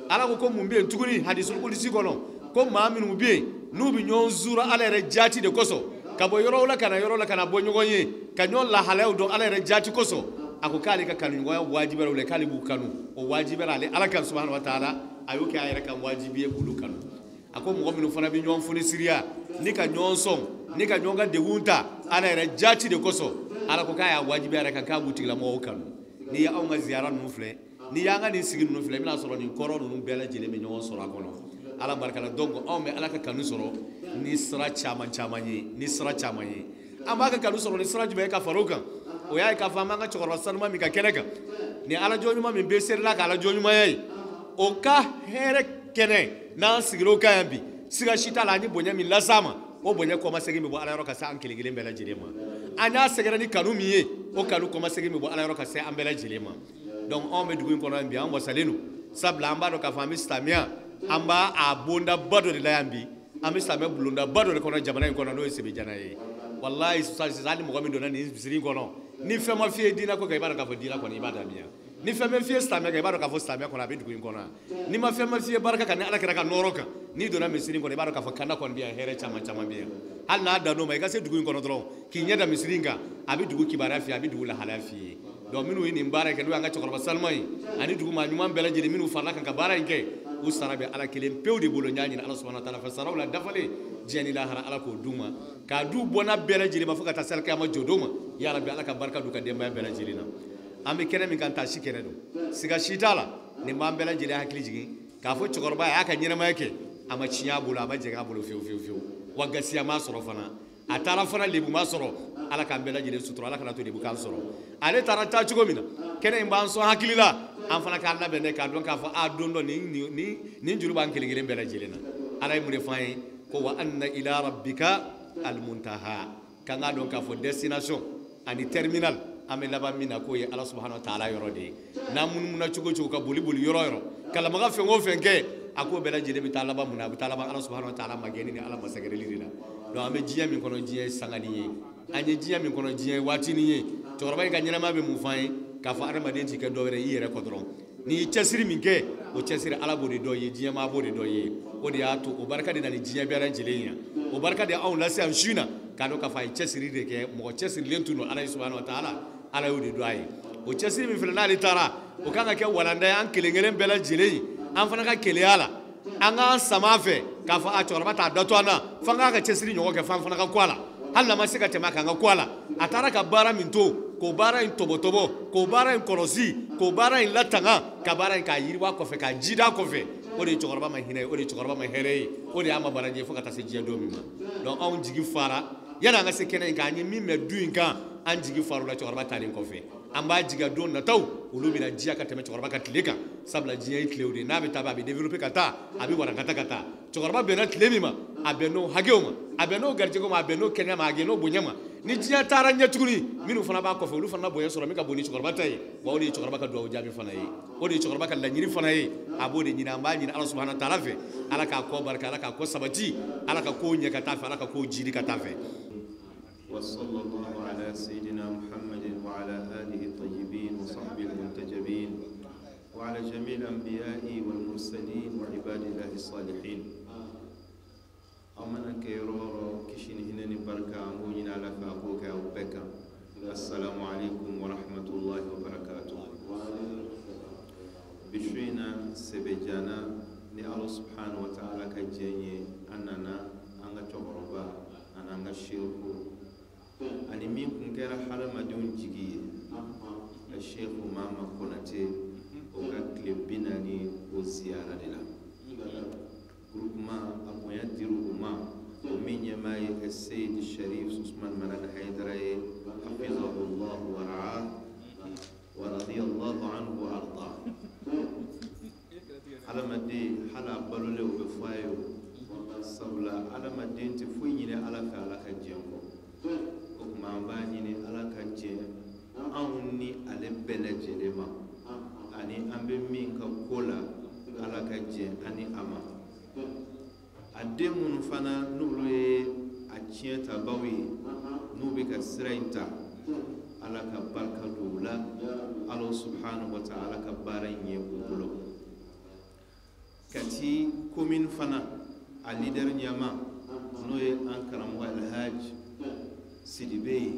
ala ko ko mun bɛ yen tuguni hadisul qudsi kɔnɔ ko maa minnu bɛ yen n'u bɛ ɲɔgɔn zura ala yɛrɛ jati de kosɔn ka bɔ yɔrɔw la ka na yɔrɔ la ka na bɔ ɲɔgɔn ye ka ɲɔgɔn lahalayaw dɔn ala yɛrɛ jati kosɔn A ko k'ale ka kanuɲɔgɔnya wajibiyara o la, k'ale b'u kanu, o wajibiyara ale Ala kan subahana wa taala, a y'o kɛ a yɛrɛ kan wajibi ye k'olu kanu. A ko mɔgɔ minnu fana bɛ ɲɔgɔn fonisiriya ni ka ɲɔgɔn sɔn ni ka ɲɔgɔn ka degun ta Ala yɛrɛ jaati de kosɔn, Ala ko k'a y'a wajibiya yɛrɛ kan k'a b'u tigilamɔgɔw kanu. N'i ye anw ka ziyara ninnu filɛ, n'i y'an ka nin sigi ninnu filɛ, i bɛna sɔrɔ nin kɔrɔ ninnu bɛɛ lajɛlen bɛ ɲɔgɔn sɔrɔ a kɔnɔ. Ala barika la. Donc anw bɛ Ala ka kanu sɔrɔ ni sira caman caman ye, ni sira caman ye. An b'a ka kanu sɔrɔ ni sira jumɛn ye ka fara o kan? O y'a ye k'a fɔ an b'an ka cɛkɔrɔba sanuman min ka kɛnɛ kan, ni alajɔ ɲuman min bɛ serila ka alajɔ ɲumanya ye, o ka hɛrɛ kɛnɛ n'an sigira o kan yan bi, siga si t'a la an ye bonya min las'a ma, o bonya kɔmasegin bɛ bɔ Ala yɔrɔ ka se an kelen kelen bɛɛ lajɛlen ma. An y'a sɛgɛrɛ ni kanu min ye, o kanu kɔmasegin bɛ bɔ Ala yɔrɔ ka se an bɛɛ lajɛlen ma. Donc anw bɛ dugu in kɔnɔ yan bi, an wasalen don, sabula an b'a dɔn k'a fɔ an bɛ silamɛya, an b'a a bondaba dɔ de la yan bi, an bɛ silamɛ bulondaba dɔ de kɔnɔ jamana in kɔnɔ, n'o ye Sebejana ye. Walayi sisan hali mɔgɔ min donna nin misiri in kɔnɔ, ni fɛn ma f'i ye diinɛ ko kan, i b'a dɔn k'a fɔ diinɛ kɔni i b'a daminɛ. Ni fɛn bɛ f'i ye silamɛ kan, i b'a dɔn k'a fɔ silamɛ kɔnɔ a bɛ dugu in kɔnɔ. Ni ma fɛn ma f'i ye barika kan ni Ala kɛra ka nɔrɔ kan, n'i donna misiri in kɔnɔ, i b'a dɔn k'a fɔ kanda kɔni bɛ yan, hɛrɛ caman caman bɛ yan. Hali n'a dan'o ma, i ka se dugu in kɔnɔ dɔrɔn k'i ɲɛ da misiri in kan, a bɛ dugu kibaruya f'i ye, a bɛ dugu lahalaya f'i ye. Donc minnu ye nin baara in kɛ, n'o y'an ka cɛkɔrɔba sanuman ye ani dugu maa ɲuman bɛɛ lajɛlen minnu farala kan ka baara in kɛ, u sara bɛ Ala kelen pewu de bolo. N y'a ɲini Ala subahana wa taala fɛ, saraw la dafalen diɲɛ ni lahara, Ala k'o d'u ma, k'a d'u bɔnna bɛɛ lajɛlen ma fo ka taa se alikiyama jɔdon ma. Ya Rabi, Ala ka barika d'u ka denbaya bɛɛ lajɛlen na. An bɛ kɛnɛ min kan, taasi kɛnɛ don, siga si t'a la, nin b'an bɛɛ lajɛlen hakili jigin k'a fɔ cɛkɔrɔba y'a ka ɲɛnamaya kɛ, a ma tiɲɛ a bolo, a ma jɛngɛ a bolo fiyewu fiyewu fiyewu, wa gasiya m'a sɔrɔ fana. A taara fana lebu ma sɔrɔ. Ala k'an bɛɛ lajɛlen sutura, Ala kana to lebu k'an sɔrɔ. Ale taara taa cogo min na, kɛnɛ in b'an sɔn hakili la, an fana k'an labɛn dɛ, k'a dɔn k'a fɔ a don dɔ nin juru b'an kelen kelen bɛɛ lajɛlen na. Ala ye mun de fɔ an ye? Ko wa anna ila rabbika almuntaha, k'an k'a dɔn k'a fɔ destination ani terminal an bɛ laban min na, k'o ye Ala subahana wa taala yɔrɔ de ye. N'an munumuna cogo cogo, ka boli boli yɔrɔ yɔrɔ, ka lamaga fɛn o fɛn kɛ, a k'o bɛɛ lajɛlen bɛ taa laban mun na? A bɛ taa laban Ala subahana wa taala magɛnni ni Ala masagɛrɛli de la. Donc an bɛ diɲɛ min kɔnɔ, diɲɛ ye sangani ye. An ye diɲɛ min kɔnɔ, diɲɛ ye waatinin ye. Cɛkɔrɔba in ka ɲɛnamaya bɛ mun f'an ye? K'a fɔ adamaden t'i kɛ dɔwɛrɛ i yɛrɛ kɔ dɔrɔn. N'i ye cɛsiri min kɛ, o cɛsiri Ala b'o de dɔn i ye, diɲɛmaa b'o de dɔn i ye. O de y'a to o barika de nana ni diɲɛ bɛɛ lajɛlen ye. O barika de anw lase yan su in na, k'a dɔn k'a fɔ a ye cɛsiri de kɛ, mɔgɔ cɛsirilen tun don Ala ye subahana wa taala, Ala y'o de dɔn a ye. O cɛsiri min filɛ n'ale taara, o kan ka kɛ walanda ye an kelen kelen bɛɛ lajɛlen ye. An fana ka keleya la, an k'an sama a fɛ k'a fɔ a cɛkɔrɔba t'a da to an na, f'an k'a ka cɛsiri ɲɔgɔn kɛ, f'an fana ka kɔ a la. Hali n'an ma se ka tɛmɛ a kan, an ka kɔ a la. A taara ka baara min to, k'o baara in tɔbɔtɔbɔ, k'o baara in kɔlɔsi, k'o baara in latanga, ka baara in k'a yiriwa kɔfɛ, k'a jida kɔfɛ, o de ye cɛkɔrɔba ma hinɛ ye, o de ye cɛkɔrɔba ma hɛrɛ ye, o de y'a ma baraji ye fo ka taa se diɲɛ don min ma. Donc anw jigi fara yanni an ka se kɛnɛ in kan, an ye min mɛn du in kan, an jigi far'o la cɛkɔrɔba taalen kɔfɛ. An b'a jiga don nataw olu bɛna diya ka tɛmɛ cɛkɔrɔba ka tile kan, sabula diɲɛ ye tilew de ye, n'a bɛ taa a bɛ développer ka taa, a bɛ warankata ka taa. Cɛkɔrɔba bɛnna tile min ma, a bɛn n'o hakɛw ma, a bɛn n'o garijɛgɛw ma, a bɛn n'o kɛnɛya ma, a bɛn n'o bonya ma. Ni diɲɛ taara ɲɛ tuguni, minnu fana b'a kɔfɛ, olu fana bonya sɔrɔ min ka bon ni cɛkɔrɔba ta ye, wa o de ye cɛkɔrɔba ka dugawu jaabi fana ye, o de ye cɛkɔrɔba ka laɲini fana ye. A b'o de ɲini, an b'a ɲini Ala subahana taala fɛ, Ala k'a kɔ barika, Ala k'a kɔ sabati, Ala ka kow ɲɛ ka taa fɛ, Ala ka kow jidi ka taa fɛ. وصلى الله على سيدنا محمد وعلى آله الطيبين وصحبه المنتجبين وعلى جميع الأنبياء والمرسلين وعباد الله الصالحين. أمنا كيرورو كشين هنا بركة أمونين على فأقوك أو بكا. السلام عليكم ورحمة الله وبركاته. بشينا سبجانا ni Allah سبحانه وتعالى كجيني أننا أنغا تغربا أنغا شيركو ani min kun kɛra hadamadenw jigi ye, Sheikh Mama Konate o ka tile 40 o ziyara de la. Groupement a bonya dir'u o ma, o min ɲɛmaa ye Seyid Sharif Usman Madani Hayidara ye, hafizahullahu wa ra'ah wa radiyallahu anhu wa arda. Hadamaden hali a balolen o bɛ fɔ a ye o, sabula hadamaden tɛ foyi ɲini Ala fɛ Ala ka diɲɛ kɔ. O tuma an b'a ɲini Ala ka jɛ anw ni ale bɛɛ lajɛlen ma, ani an bɛ min ka ko la Ala ka jɛ ani a ma. A den minnu fana n'olu ye a tiɲɛ tabaw ye, n'u bɛ ka sira in ta, Ala ka barika don u la, Ala subhanahu wa ta'ala ka baara in ɲɛ u bolo. Kati commune fana a leader ɲɛma n'o ye an karamɔgɔ Alhaji Sidibe ye,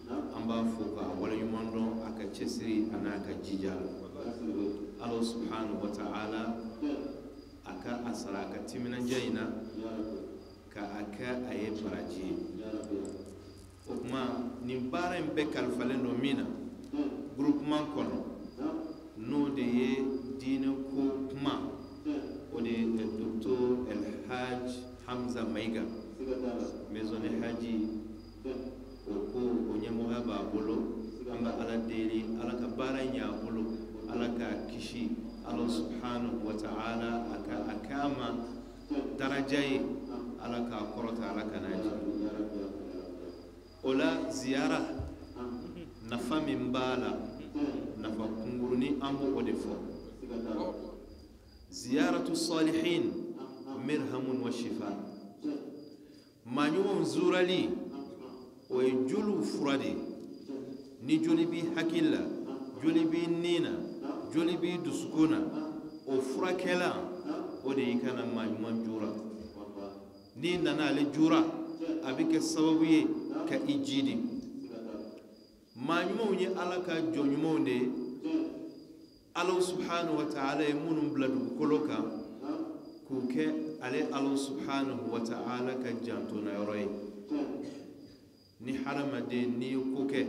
An b'a fo k'a waleɲuman dɔn a ka cɛsiri a n'a ka jija la. Ala subhanahu wa ta'ala a ka a sara a ka timinandiya in na ka a kɛ a ye baraji ye. O tuma nin baara in bɛɛ kalifalen don min na groupement kɔnɔ, n'o de ye diinɛ ko kuma, o de ye docteur El Hadj Hamza Maïga, maison de Hadji, o ko o ɲɛmɔgɔya b'a bolo. An bɛ Ala deli Ala ka baara ɲɛ a bolo, Ala k'a kisi, Ala subhanahu wa ta'ala a ka a k'a ma daraja ye, Ala k'a kɔrɔta, Ala ka n'a jigin. O la ziyara nafa min b'a la, nafa kunkurunin an b'o de fɔ. Ziyaratu salihin mirhamun wa shifa, maa ɲumanw zurali o ye joliw fura de ye. Ni joli b'i hakili la, joli b'i ni na, joli b'i dusukun na, o furakɛla o de y'i kana maa ɲuman jura. N'i nana ale jura, a bɛ kɛ sababu ye ka i jidi. Maa ɲumanw ye Ala ka jɔn ɲumanw de ye, Ala subhanahu wa ta'ala ye minnu bila dugukolo kan k'u kɛ ale Ala subhanahu wa ta'ala ka jantonnayɔrɔ ye. Ni hadamaden n'i ye ko kɛ,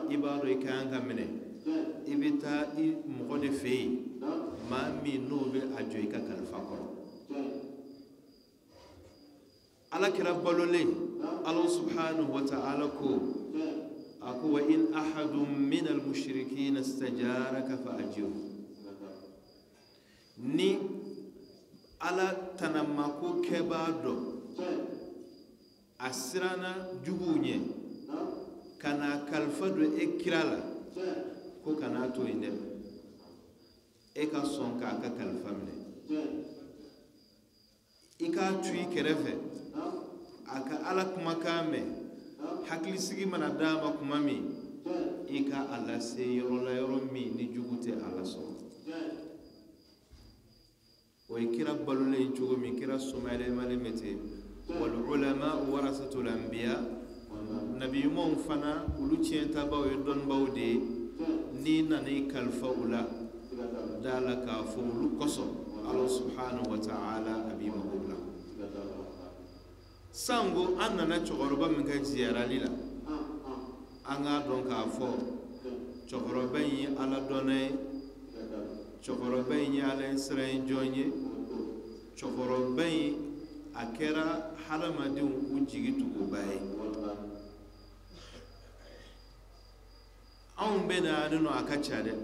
i b'a dɔn i ka kan ka minɛ, i bɛ taa i mɔgɔ de fɛ yen, maa min n'o bɛ a jɔ i ka kalifa kɔrɔ. Ala kɛra balolen, Ala subhanahu wa ta'ala ko a ko wa in ahadun min al-mushrikina istajaraka fa ajirhu. Ni Ala tanamako kɛbaa dɔ a siranna juguw ɲɛ ka n'a kalifa don e kira la, ko kan'a to yen dɛ, e ka sɔn k'a ka kalifa minɛ, i k'a to i kɛrɛfɛ a ka Ala kumakan mɛn, hakilisigi mana d'a ma kuma min, i ka a lase yɔrɔ la, yɔrɔ min ni jugu tɛ a lasɔrɔ. O ye kira balolen cogo min, kira somayɛlɛmalen bɛ ten. Wal ulama warasatul anbiya, nabi ɲumanw fana olu tiɲɛtabaw ye dɔnnibaw de ye. N'i nana i kalifa u la, da la k'a fɔ olu kosɔn Ala subhanahu wa ta'ala a b'i mago dilan. Sango an nana cɛkɔrɔba min ka ziyarali la, an k'a dɔn k'a fɔ cɛkɔrɔba in ye Ala dɔnna ye, cɛkɔrɔba in ye Ala ye siran jɔn ye, cɛkɔrɔba in a kɛra hadamadenw u jigi tuguba ye. Anw bɛ na yan nɔ, a ka ca dɛ,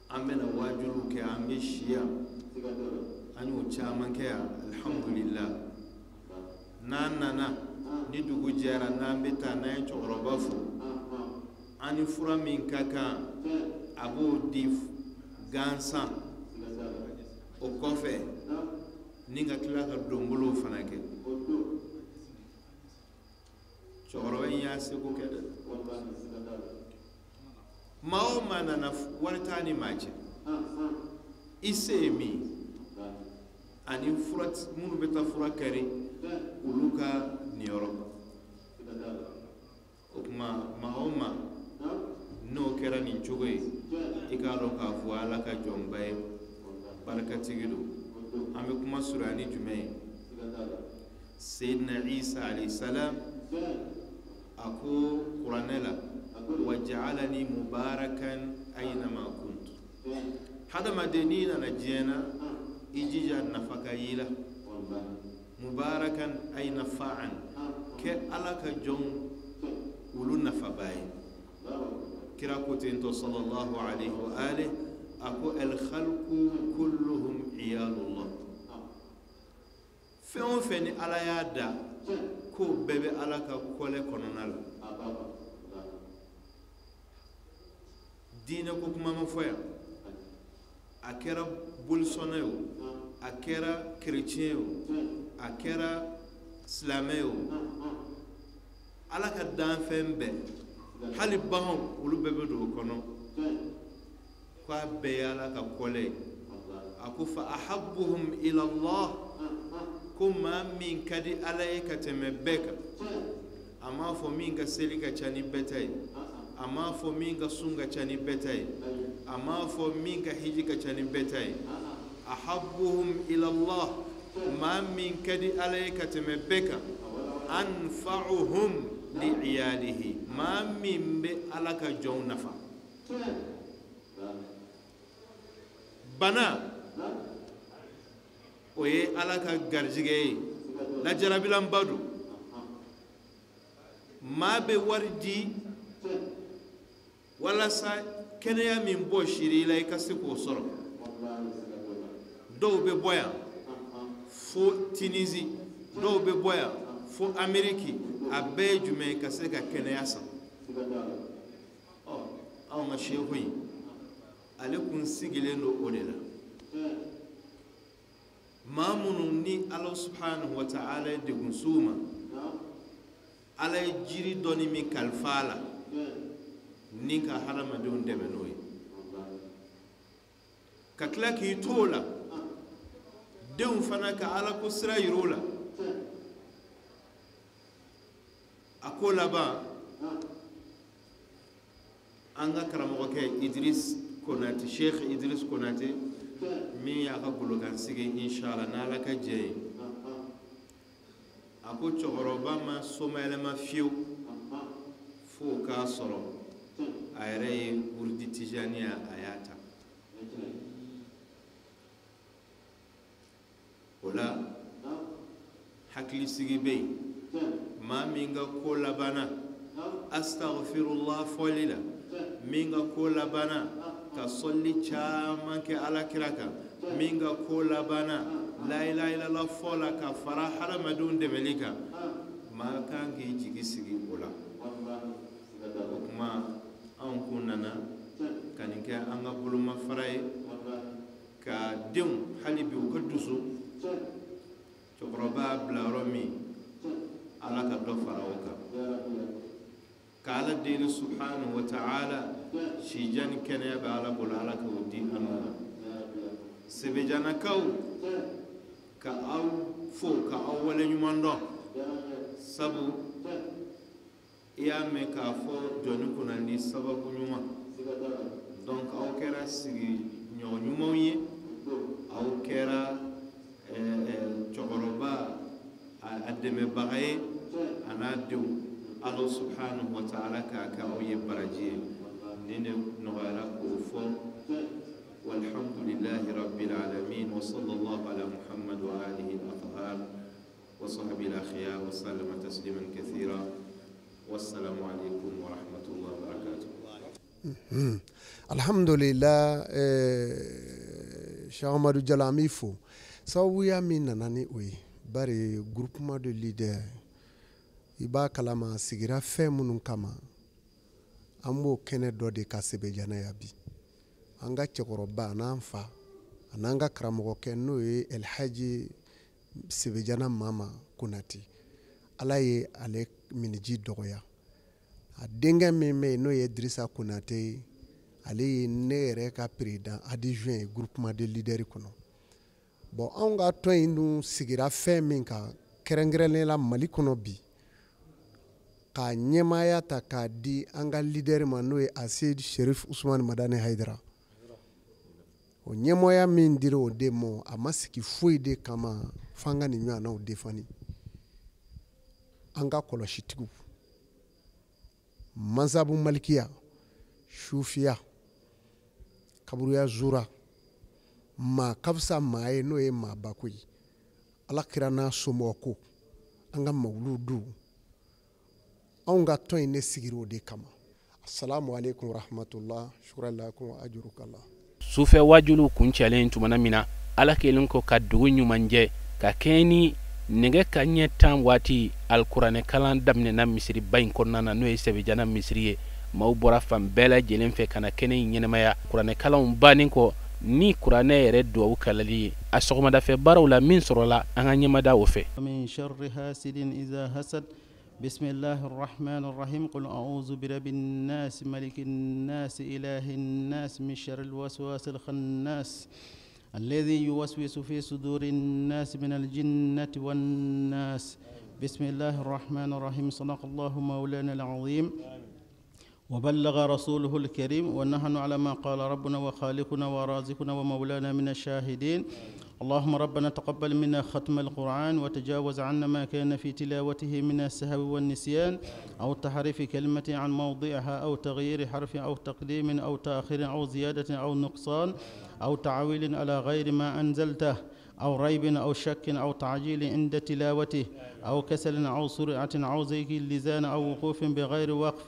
an bɛna waajuliw kɛ, an bɛ si yan, an y'o caman kɛ yan, alhamdulillah. N'an nana ni dugu jɛra, n'an bɛ taa, n'an ye cɛkɔrɔba fo, an ni fura min ka kan a b'o di gansan. O kɔfɛ ni ka tila ka donbolow fana kɛ. Cɛkɔrɔba in y'a seko kɛ dɛ. Maa o maa nana wari t'a ni maa cɛ, i se ye min ani fura minnu bɛ taa fura kari olu ka niyɔrɔ. O tuma maa o maa n'o kɛra nin cogo ye, i k'a dɔn k'a fɔ Ala ka jɔnba ye, barikatigi don. An bɛ kuma surunya ni jumɛn ye? Seyidina Isa alayhi salam a ko kuranɛ la, wa ja'alani mubarakan aynama kuntu. Hadamaden n'i nana diɲɛ na, i jija nafa ka y'i la. Mubarakan ay nafa'an, kɛ Ala ka jɔn olu nafaba ye. Kira ko ten tɔ sallallahu alayhi wa alihi, a ko al khalqu kulluhum iyalullah. Fɛn o fɛn ni Ala y'a da, k'o bɛɛ bɛ Ala ka kɔlɛ kɔnɔna la. Diinɛ ko kuma ma fɔ yan, a kɛra bolisɔnna ye o, a kɛra kerecɛn ye o, a kɛra silamɛ ye o, Ala ka danfɛn bɛɛ, hali baganw olu bɛɛ bɛ don o kɔnɔ, k'a bɛɛ ye Ala ka kɔlɛ ye. A ko fa ahabbuhum ila Allah, ko maa min ka di Ala ye ka tɛmɛ bɛɛ kan, A m'a fɔ min ka seli ka ca ni bɛɛ ta ye, a m'a fɔ min ka sun ka ca ni bɛɛ ta ye, a m'a fɔ min ka hiji ka ca ni bɛɛ ta ye. Ahabbuhum ila Allah, maa min ka di Ala ye ka tɛmɛ bɛɛ kan, anfa'uhum li iyalihi, maa min bɛ Ala ka jɔnw nafa. Bana o ye Ala ka garijɛgɛ ye, lajarabilanba don. Maa bɛ wari di walasa kɛnɛya min bɔsir'i la i ka se k'o sɔrɔ. Dɔw bɛ bɔ yan fo Tunisie, dɔw bɛ bɔ yan fo Amérique, a bɛɛ ye jumɛn ye? Ka se ka kɛnɛya san. Ɔ, anw ka seku in, ale kun sigilen don o de la. Maa minnu ni Ala subhanahu wa ta'ala ye degun s'u ma, Ala ye jiri dɔɔni min kalifa a la ni ka hadamadenw dɛmɛ n'o ye, ka tila k'i to o la, denw fana ka Ala ko sira yir'u la. A ko laban, an ka karamɔgɔkɛ Idris Konate, Sheikh Idris Konate, min y'a ka golokan sigi inshallah n'Ala ka jɛ ye, a ko cɛkɔrɔba ma somayɛlɛma fiyewu f'o k'a sɔrɔ a yɛrɛ ye wurudi tijaniya a y'a ta. O la hakilisigi bɛ yen. Maa min ka ko labanna astaghfirullah fɔli la, min ka ko labanna ka sɔli caman kɛ Ala kira kan, min ka ko labanna la ilaha illallah fɔ la ka fara hadamadenw dɛmɛli kan, maa kan k'i jigi sigi o la. O kuma anw kun nana ka nin kɛ an ka bolomafara ye, ka denw hali bi u ka dusu. Cɛkɔrɔba bila yɔrɔ min, Ala ka dɔ fara o kan, ka Ala deli subhanahu wa ta'ala, sijan ni kɛnɛya bɛ Ala bolo, Ala k'o di an ma. Sebejanakaw, ka aw fo ka aw waleɲuman dɔn, sabu i y'a mɛn k'a fɔ jɔnni kunna ni sababu ɲuman. Donc aw kɛra sigiɲɔgɔn ɲumanw ye, aw kɛra cɛkɔrɔba a dɛmɛbaga ye a n'a denw. Ala subhanahu wa ta'ala k'a kɛ aw ye baraji ye. Nin de nɔgɔyara k'o fɔ. Walhamdulillahi rabbil alamin, wa sallallahu ala Muhammad wa alihi al-athhar wa sahbihi al-akhyar wa sallama tasliman kathira. Wassalamu alaikum wa rahmatullahi wa barakatuh. Alhamdulillah, Cheikh Amadou Diallo, an b'i fo. Sababuya min nana ni o ye, bari groupement de leaders, i b'a kalama a sigira fɛn minnu kama, an b'o kɛnɛ dɔ de ka Sebejana yan bi. An ka cɛkɔrɔba an'an fa an'an ka karamɔgɔkɛ n'o ye Elhaji Sebejana Mama Konate, Ala ye ale miniji dɔgɔya. A denkɛ min bɛ yen n'o ye Dirisa Konate ye, ale ye ne yɛrɛ ka président adjoint ye groupement de leaders kɔnɔ. Bon, anw ka tɔn in dun sigira fɛn min kan kɛrɛnkɛrɛnnen la Mali kɔnɔ bi, k'a ɲɛmaaya ta k'a di an ka leader ma n'o ye Aseyid Sherif Usumani Madani Hayidara. O ɲɛmɔgɔya min dira o de ma, a ma sigi foyi de kama f'an ka nin ɲɔgɔnnaw defani. An ka kɔlɔsitigiw, mansabu malikiya, sufiya, kaburuya zura, maa ka fisa maa ye n'o ye maaba ko ye, Ala kira n'a somɔgɔ ko, an ka mawulu du, anw ka tɔn in ne sigira o de kama. Assalamu alaikum warahmatullah, shukran lakum wa ajurukallah. Sufɛ wajuliw kuncɛlen tumana min na, Ala kɛlen kɔ ka dugu ɲuman jɛ ka kɛɲɛ ni nɛgɛ ka ɲɛ 10 waati, alikuranɛ kalan daminɛna misiriba in kɔnɔna na n'o ye Sebejana misiri ye. Maaw bɔra fan bɛɛ lajɛlen fɛ ka na kɛnɛ in ɲɛnamaya. Kuranɛ kalanw bannen kɔ ni kuranɛ yɛrɛ duwawu kalali ye, a sɔgɔmadafɛ baaraw la min sɔrɔla, an ka ɲɛmada o fɛ. Min sharri hasidin iza hasad. Bismillahir rahmanir rahim. Qul a'udhu birabbin nas, malikin nas, ilahin nas, min sharril waswasil khannas, alladhi yuwaswisu fi sudurin nas, minal jinnati wan nas. بسم الله الرحمن الرحيم. صدق الله مولانا العظيم وبلغ رسوله الكريم، ونحن على ما قال ربنا وخالقنا ورازقنا ومولانا من الشاهدين. اللهم ربنا تقبل منا ختم القرآن، وتجاوز عنا ما كان في تلاوته من السهو والنسيان، أو تحريف كلمة عن موضعها، أو تغيير حرف، أو تقديم أو تأخير، أو زيادة أو نقصان، أو تعويل على غير ما أنزلته، أو ريب أو شك أو تعجيل عند تلاوته، أو كسل أو سرعة أو زيغ اللسان، أو وقوف بغير وقف،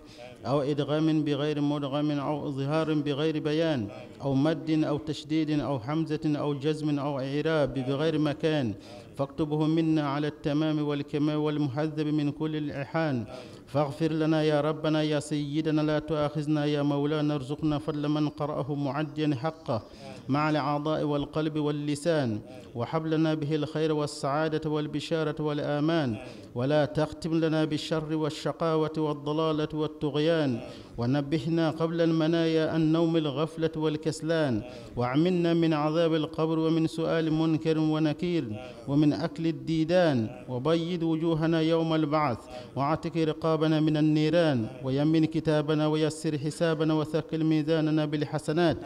أو إدغام بغير مدغم، أو إظهار بغير بيان، أو مد أو تشديد، أو حمزة أو جزم، أو إعراب بغير مكان، فاكتبه منا على التمام والكمال والمهذب من كل الإلحان. فاغفر لنا يا ربنا يا سيدنا، لا تؤاخذنا يا مولانا، ارزقنا فضل من قرأه معديا حقه مع الأعضاء والقلب واللسان، وحب لنا به الخير والسعادة والبشارة والآمان، ولا تختم لنا بالشر والشقاوة والضلالة والطغيان، ونبهنا قبل المنايا عن نوم الغفلة والكسلان، وعملنا من عذاب القبر ومن سؤال منكر ونكير ومن أكل الديدان، وبيض وجوهنا يوم البعث، وأعتق رقابنا من النيران، ويمن كتابنا ويسر حسابنا، وثقل ميزاننا بالحسنات،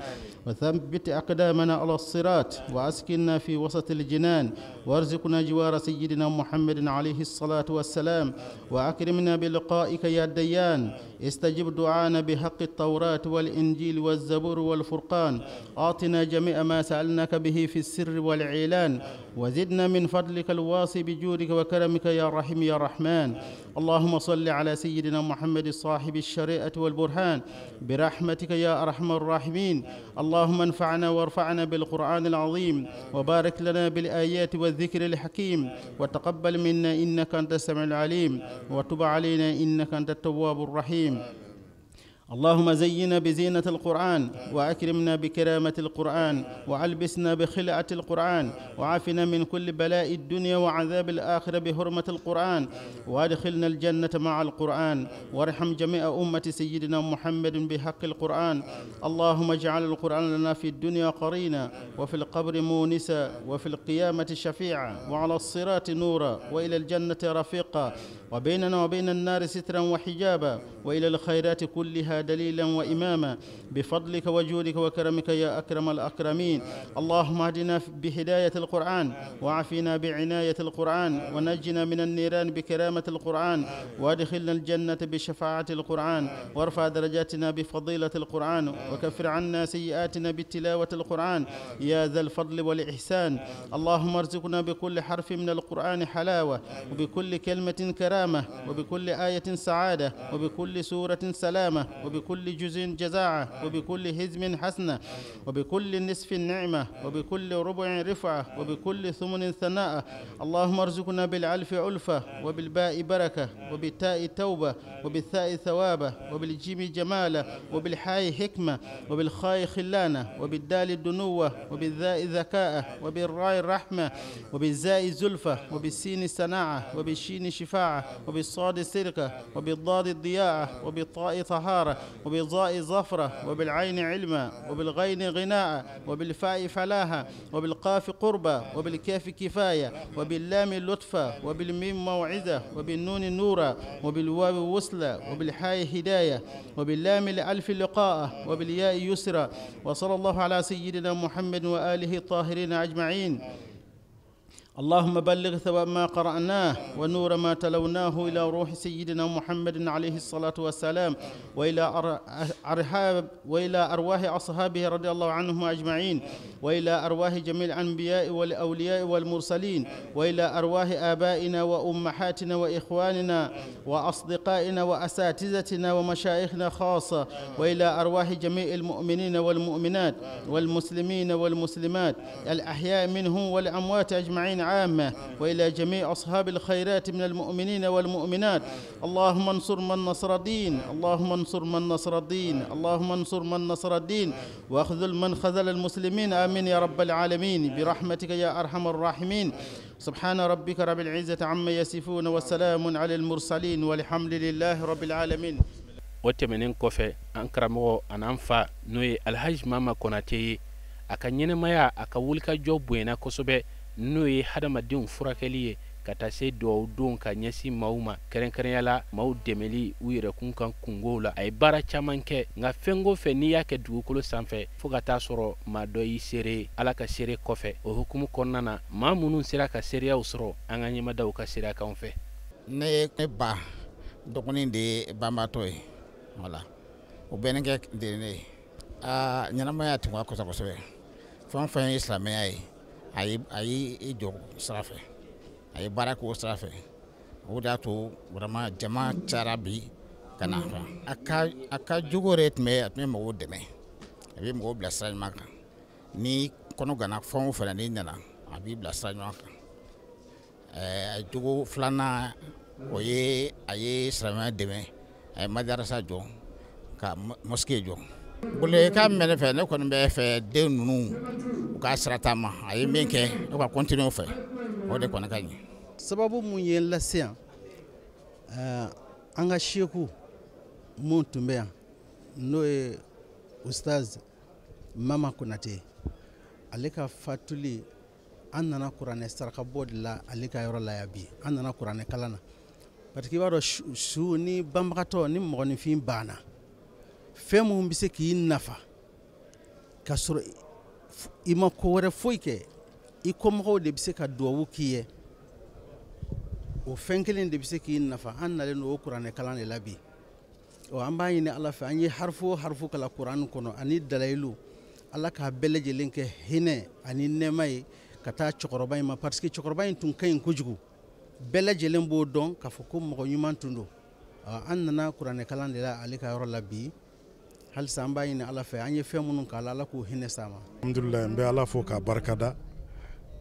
وثبت أقدامنا على الصراط، وأسكننا في وسط الجنان، وارزقنا جوار سيدنا محمد عليه الصلاة والسلام، وأكرمنا بلقائك يا ديان. استجب دعانا بحق التوراة والإنجيل والزبور والفرقان، أعطنا جميع ما سألناك به في السر والإعلان، وزدنا من فضلك الواسع بجودك وكرمك يا رحيم يا رحمن. اللهم صل على سيدنا محمد صاحب الشريعة والبرهان برحمتك يا أرحم الراحمين. اللهم انفعنا وارفعنا بالقرآن العظيم، وبارك لنا بالآيات والذكر الحكيم، وتقبل منا إنك أنت السميع العليم، وتب علينا إنك أنت التواب الرحيم. اللهم زينا بزينة القرآن، وأكرمنا بكرامة القرآن، وألبسنا بخلعة القرآن، وعافنا من كل بلاء الدنيا وعذاب الآخرة بحرمة القرآن، وأدخلنا الجنة مع القرآن، وارحم جميع أمة سيدنا محمد بحق القرآن. اللهم اجعل القرآن لنا في الدنيا قرينا، وفي القبر مونسا، وفي القيامة شفيعا، وعلى الصراط نورا، وإلى الجنة رفيقا، وبيننا وبين النار سترا وحجابا، وإلى الخيرات كلها دليلا وإماما، بفضلك وجودك وكرمك يا أكرم الأكرمين. اللهم اهدنا بهداية القرآن، وعافنا بعناية القرآن، ونجنا من النيران بكرامة القرآن، وادخلنا الجنة بشفاعة القرآن، وارفع درجاتنا بفضيلة القرآن، وكفر عنا سيئاتنا بتلاوة القرآن يا ذا الفضل والإحسان. اللهم ارزقنا بكل حرف من القرآن حلاوة، وبكل كلمة كرامة، وبكل آية سعادة، وبكل سورة سلامة، وبكل جزء جزاعة، وبكل هزم حسنة، وبكل نصف نعمة، وبكل ربع رفعة، وبكل ثمن ثناء. اللهم ارزقنا بالألف ألفة، وبالباء بركة، وبالتاء توبة، وبالثاء ثوابة، وبالجيم جمالة، وبالحاء حكمة، وبالخاء خلانة، وبالدال الدنوة، وبالذاء ذكاء، وبالراء الرحمة، وبالزاء زلفة، وبالسين الصناعة، وبالشين شفاعة، وبالصاد سرقة، وبالضاد الضياعة، وبالطاء طهارة، وبالظاء ظفرة، وبالعين علما، وبالغين غناء، وبالفاء فلاحة، وبالقاف قربة، وبالكاف كفاية، وباللام لطفة، وبالميم موعظة، وبالنون نورا، وبالواو وصلة، وبالحاء هداية، وباللام الألف لقاء، وبالياء يسرا. وصلى الله على سيدنا محمد وآله الطاهرين أجمعين. اللهم بلغ ثواب ما قرأناه ونور ما تلوناه إلى روح سيدنا محمد عليه الصلاة والسلام، وإلى أرواح أصحابه رضي الله عنهم أجمعين، وإلى أرواح جميع الأنبياء والأولياء والمرسلين، وإلى أرواح آبائنا وأمهاتنا وإخواننا وأصدقائنا وأساتذتنا ومشايخنا خاصة، وإلى أرواح جميع المؤمنين والمؤمنات والمسلمين والمسلمات الأحياء منهم والأموات أجمعين عامة، وإلى جميع أصحاب الخيرات من المؤمنين والمؤمنات. اللهم انصر من نصر الدين، اللهم انصر من نصر الدين، اللهم انصر من نصر الدين، واخذل من خذل المسلمين، آمين يا رب العالمين، برحمتك يا أرحم الراحمين. سبحان ربك رب العزة عما يصفون، وسلام على المرسلين، والحمد لله رب العالمين. O tɛmɛnen kɔfɛ, an karamɔgɔ an'an fa, n'o ye Alhaji Mama Konate ye, a ka ɲɛnɛmaya, a ka wulikajɔ bonyana kosɛbɛ, n'o ye hadamadenw furakɛli ye. ka taa se duwawu don ka ɲɛsin maaw ma, kɛrɛnkɛrɛnya la maaw dɛmɛli u yɛrɛkun kan kungow la. A ye baara caman kɛ, nka fɛn o fɛn n'i y'a kɛ dugukolo sanfɛ fo ka taa sɔrɔ maa dɔ y'i seere Ala ka seere kɔfɛ. O hukumu kɔnɔna na, maa minnu sera ka seereyaw sɔrɔ, an ka ɲɛmadaw ka seereyakanw fɛ. Ne ba dɔgɔnin de ye banbaatɔ ye, wala o bɛ ne kɛ de ne ye. Aa, ɲɛnamaya tun ka kɔsɔ kosɛbɛ. Fɛn o fɛn ye silamɛya ye, a y'i jɔ sira fɛ, a ye baara k'o sira fɛ. O de y'a to vraiment jama cayara bi ka na. A ka jogo yɛrɛ tun bɛ, a tun bɛ mɔgɔw dɛmɛ, a bɛ mɔgɔw bila sira ɲuman kan. Ni kɔnɔ gana fɛn o fɛn n'i nana, a b'i bila sira ɲuman kan. A jogo filanan, o ye a ye silamɛya dɛmɛ, a ye madarasa jɔ, ka mosquée jɔ. Bolokan min bɛ ne fɛ, ne kɔni bɛ fɛ den ninnu u ka sira taama, a ye min kɛ u ka continuer o fɛ, o de kɔni ka ɲi. Sababu mun ye n lase yan, an ka seku mun tun bɛ yan, n'o ye Ustaz Mama Konate, ale ka fatuli, an nana kuranɛ saraka bɔ de la ale ka yɔrɔ la yan bi. An nana kuranɛ kalan na parce que i b'a dɔn, su ni banbagatɔ ni mɔgɔninfin banna, fɛn mun bɛ se k'i nafa k'a sɔrɔ i ma ko wɛrɛ foyi kɛ, i kɔmɔgɔw de bɛ se ka duwawu k'i ye, o fɛn kelen de bɛ se k'i nafa. An nalen don o kuranɛ kalan de la bi. Ɔ, an b'a ɲini Ala fɛ, an ye harifu o harifu kalan kuranɛ kɔnɔ ani dalayilu, Ala k'a bɛɛ lajɛlen kɛ hinɛ ani nɛɛma ye ka taa cɛkɔrɔba in ma, parce que cɛkɔrɔba in tun ka ɲi kojugu, bɛɛ lajɛlen b'o dɔn k'a fɔ ko mɔgɔ ɲuman tun don. An nana kuranɛ kalan de la ale ka yɔrɔ la bi. Halisa an b'a ɲini Ala fɛ, an ye fɛn minnu k'a la, Ala k'u hinɛ s'a ma. Alhamdulilayi, n bɛ Ala fo k'a barikada,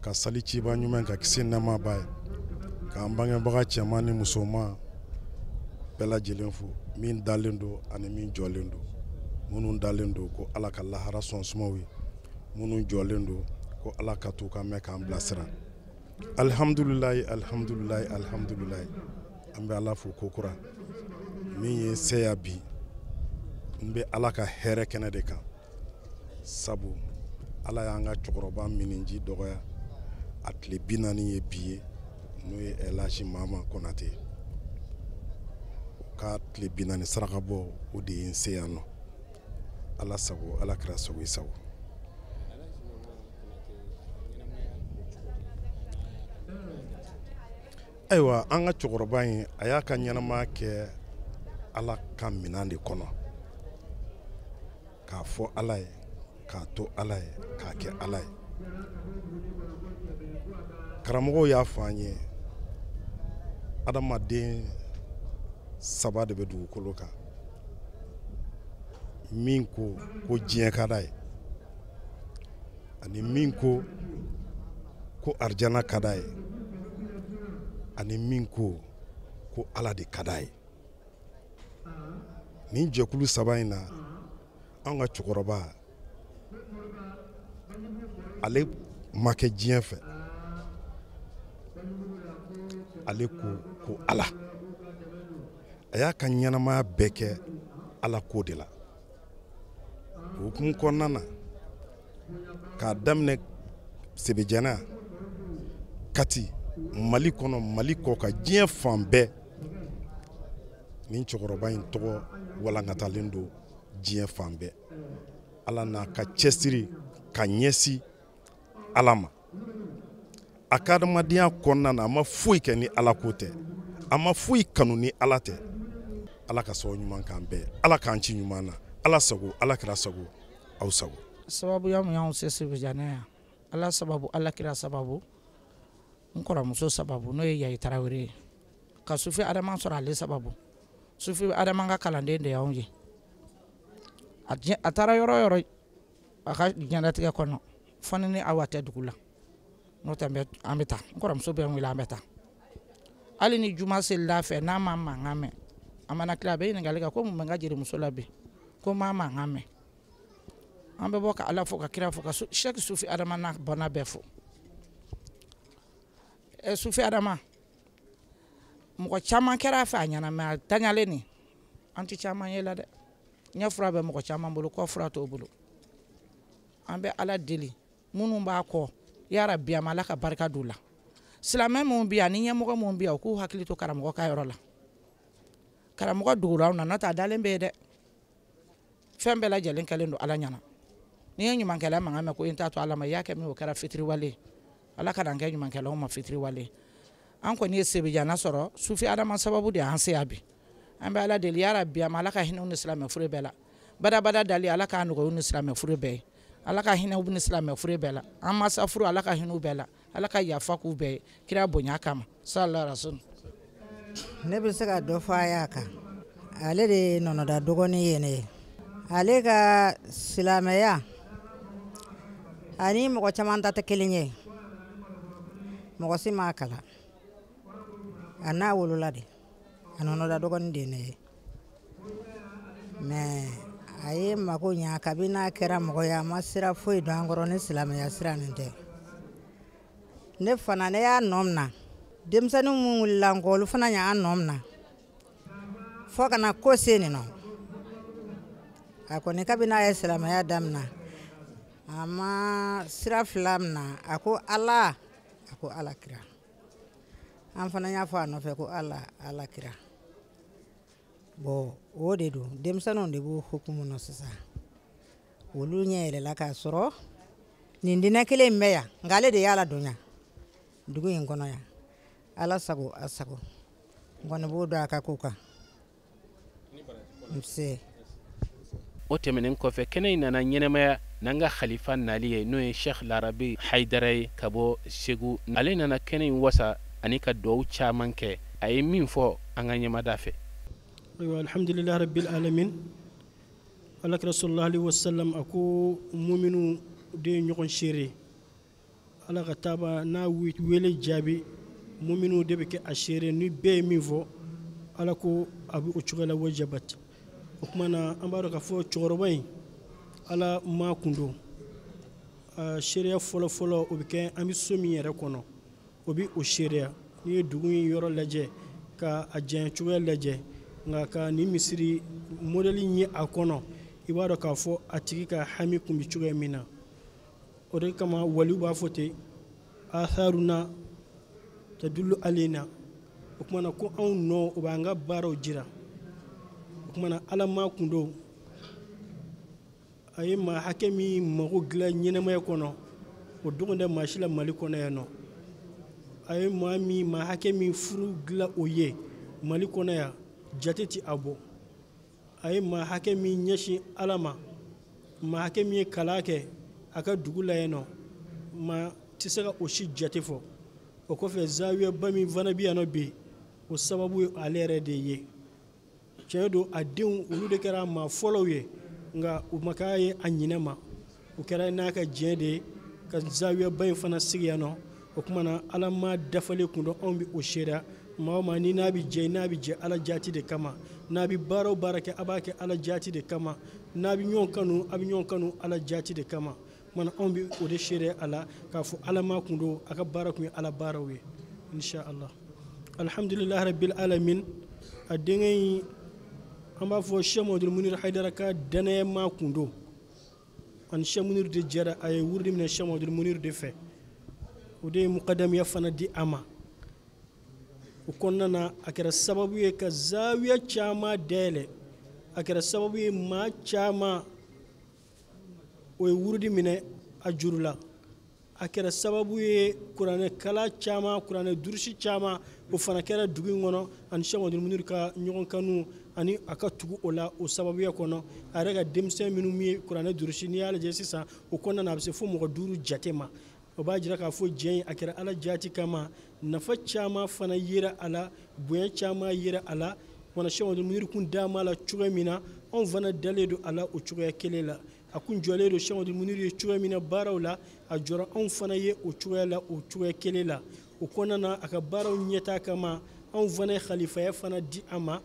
ka sali ciba ɲuman, ka kisi nɛɛma b'a ye, k'an bangebaga cɛman ni musoman bɛɛ lajɛlen fo, min dalen don ani min jɔlen don. Minnu dalen don, ko Ala ka lahara sɔn sumaw ye, minnu jɔlen don, ko Ala ka t'u ka mɛn k'an bilasira. Alihamdulilayi, alihamdulilayi, alihamdulilayi, an bɛ Ala fo kokura min ye seya bi. N bɛ Ala ka hɛrɛ kɛnɛ de kan, sabu Ala y'an ka cɛkɔrɔba miniji dɔgɔya, a tile 40 ye bi ye, n'o ye Elhaji Mama Konate ye. O ka tile 40 saraka bɔ, o de ye n se yan nɔ. Ala sago, Ala kɛra sago i sago. Ayiwa, an ka cɛkɔrɔba in, a y'a ka ɲɛnamaya kɛ Ala ka minɛn de kɔnɔ, k'a fɔ Ala ye, k'a to Ala ye, k'a kɛ Ala ye. Karamɔgɔw y'a fɔ an ye, adamaden saba de bɛ dugukolo kan, min ko ko diɲɛ ka d'a ye, ani min ko ko arijana ka d'a ye, ani min ko ko Ala de ka d'a ye. Nin jɛkulu saba in na, an ka cɛkɔrɔba ale ma kɛ diɲɛ fɛ, ale ko ko Ala. A y'a ka ɲɛnamaya bɛɛ kɛ Ala ko de la. O hukumu kɔnɔna na, k'a daminɛ Sebejɛnɛ, Kati, Mali kɔnɔ, Mali kɔ kan, diɲɛ fan bɛɛ, nin cɛkɔrɔba in tɔgɔ walankatalen don diɲɛ fan bɛɛ. Ala n'a ka cɛsiri ka ɲɛsin Ala ma. A ka adamadenya kɔnɔna na, a ma foyi kɛ ni Ala ko tɛ, a ma foyi kanu ni Ala tɛ. Ala ka sababu ɲuman k'an bɛɛ, Ala k'an ci ɲuman na, Ala sago, Ala kira sago, aw sago. Sababuya mun y'anw se Sebejɛnɛ yan, Ala sababu, Ala kira sababu, n kɔrɔmuso sababu, n'o ye Yayi Tarawele ye, ka Sufi Adama sɔrɔ ale sababu. Sufi Adama ka kalanden de y'anw ye. A taara yɔrɔ o yɔrɔ a ka diɲɛlatigɛ kɔnɔ, fo ni Awa tɛ dugu la, n'o tɛ an bɛ taa. N kɔrɔmuso bɛ n wele, an bɛ taa. Hali ni juma selila fɛ, n'a ma mankan mɛn, a mana tila a bɛ ɲininkali kɛ ko mun bɛ n ka jelimuso la bi, ko n m'a mankan mɛn. An bɛ bɔ ka Ala fo, ka kira fo, ka Sɛki Sufi Adama n'a bɔnna bɛɛ fo. Sufi Adama, mɔgɔ caman kɛra a fɛ a ɲɛna, mɛ a taɲalen nin, an tɛ caman ye la dɛ. Ɲɛ fura bɛ mɔgɔ caman bolo, kɔ fura t'o bolo. An bɛ Ala deli, minnu b'a kɔ, yarabi a ma Ala ka barika d'u la. Silamɛ minnu bɛ yan ni ɲɛmɔgɔ minnu bɛ yan, u k'u hakili to karamɔgɔ ka yɔrɔ la. Karamɔgɔ dugura anw na, n'o tɛ a dalen bɛ yen dɛ. Fɛn bɛɛ lajɛlen kɛlen don Ala ɲɛna. N'i ye ɲumankɛla mankan mɛn ko i t'a to Ala ma, i y'a kɛ min o kɛra fitiriwale ye. Ala ka n'an kɛ ɲumankɛlaw ma fitiriwale. An kɔni ye sebejana sɔrɔ, Sufi Adama sababu de y'an se yan bi. An bɛ Ala deli yarabi a ma, Ala ka hinɛ u ni silamɛ fure bɛɛ la. Badabada dali Ala k'a nɔgɔya u ni silamɛ fure bɛɛ ye. Ala ka hinɛ u ni silamɛ fure bɛɛ la. An masa furu Ala ka hinɛ u bɛɛ la. Ala ka yafa k'u bɛɛ ye kira bonya kama. Sallallahu alaihi wasallam. Ne bɛ se ka dɔ fɔ a y'a kan. Ale de ye nɔnɔda dɔgɔnin ye ne ye. Ale ka silamɛya ani mɔgɔ caman ta tɛ kelen ye. Mɔgɔ si m'a kalan. A n'a wolola de. A nɔnɔda dɔgɔnin de ye ne ye. Mais a ye mako ɲa kabi n'a kɛra mɔgɔ ye, a ma sira foyi don an kɔrɔ ni silamɛya sira nin tɛ. Ne fana ne y'a nɔ minɛ. Denmisɛnnin minnu wulila n kɔ, olu fana y'a nɔ minɛ. Fo ka na ko se nin nɔ. A kɔni kabi n'a ye silamɛya daminɛ, a ma sira fila minɛ. A ko Ala, a ko Ala kira. An fana y'a fɔ a nɔfɛ ko Ala, Ala kira. Bon, o de don. Denmisɛnninw de b'o hukumu na sisan. Olu ɲɛ yɛlɛla k'a sɔrɔ nin diinɛ kelen in bɛ yan, nka ale de y'a ladon yan dugu in kɔnɔ yan. Ala sago, a sago. N kɔni b'o dɔn a ka ko kan. Nse. O tɛmɛnen kɔfɛ, kɛnɛ in nana ɲɛnɛmaya n'an ka khalifa nali ye, n'o ye Sheikh Larabi Hayidara ye ka bɔ Segu. Ale nana kɛnɛ in wasa ani ka duwawu caman kɛ. A ye min fɔ an ka ɲɛmada fɛ. Ayiwa, alhamdulilahi rabbil alamin. Ala kira sallallahu alaihi wasallam a ko muminu de ye ɲɔgɔn seere. Ala ka taaba n'a wele jaabi, muminu de bɛ kɛ a seere. Ni bɛɛ ye min fɔ, Ala ko a bɛ o cogo la wajabat. O tuma na an b'a dɔn k'a fɔ cɛkɔrɔba in Ala ma kun don. Seereya fɔlɔ-fɔlɔ o bɛ kɛ an bɛ so min yɛrɛ kɔnɔ, o bɛ o seereya. N'i ye dugu in yɔrɔ lajɛ ka a janya cogoya lajɛ, nka ka nin misiri modèle ye a kɔnɔ, i b'a dɔn k'a fɔ a tigi ka hami kun bɛ cogoya min na. O de kama waliw b'a fɔ ten, atharuna tadullu alena. O tuma na ko anw nɔ o b'an ka baaraw jira. O tuma na Ala ma kun don. A ye maa hakɛ min mago dilan ɲɛnɛmaya kɔnɔ, o dogo tɛ maa si la Mali kɔnɔ yan nɔ. A ye maa hakɛ min furu dilan o ye Mali kɔnɔ yan, jate ti a bɔ. A ye maa hakɛ min ɲɛsin Ala ma, maa hakɛ min ye kalan kɛ a ka dugu la yen nɔ, maa tɛ se ka o si jate fɔ. O kɔfɛ zawiyaba min fana bɛ yan nɔ bi, o sababu ye ale yɛrɛ de ye. Tiɲɛ don, a denw olu de kɛra maa fɔlɔw ye, nka u ma k'a ye a ɲinɛ ma. O kɛra n'a ka diɲɛ de ye ka zawiyaba in fana sigi yan nɔ. O tuma na Ala ma dafalen kun dɔn, anw bɛ o seereya. Maa o maa ni n'a bɛ jɛ, n'a bɛ jɛ Ala jaati de kama. N'a bɛ baara o baara kɛ, a b'a kɛ Ala jaati de kama. N'a bɛ ɲɔgɔn kanu, a bɛ ɲɔgɔn kanu Ala jaati de kama. O tuma na anw bɛ o de seereya a la k'a fɔ Ala ma kun don, a ka baara kun ye Ala baaraw ye. Inshallah. Alhamdulillahi rabbil alamin. A denkɛ in, an b'a fɔ Cheikh Mamadou Munir Hayidara ka danaya ma kun don. Ani Cheikh Munir de jɛra, a ye wurudi minɛ Cheikh Mamadou Munir de fɛ. O de ye mukadamiya fana di a ma. O kɔnɔna na, a kɛra sababu ye ka zawiya caman dayɛlɛ. A kɛra sababu ye maa caman o ye wurudi minɛ a juru la. A kɛra sababu ye kuranɛ kala caman, kuranɛ durusi caman, o fana kɛra dugu in kɔnɔ. Ani Cheikh Mamadou Munir ka ɲɔgɔn kanu ani a ka tugu o la, o sababuya kɔnɔ, a yɛrɛ ka denmisɛn minnu ye kuranɛ durusi, n'i y'a lajɛ sisan o kɔnɔna na, a bɛ se fo mɔgɔ 5 jate ma. O b'a jira k'a fɔ diɲɛ in a kɛra Ala jaati kama. Nafa caman fana yera a la, bonya caman yera a la. Wala Cheikh Mamadou Munir kun d'a ma la cogoya min na, anw fana dalen don a la o cogoya kelen la. A kun jɔlen don Cheikh Mamadou Munir ye cogoya min na baaraw la, a jɔra anw fana ye o cogoya la, o cogoya kelen la. O kɔnɔna na, a ka baaraw ɲɛtaa kama, anw fana ye khalifaya fana di a ma.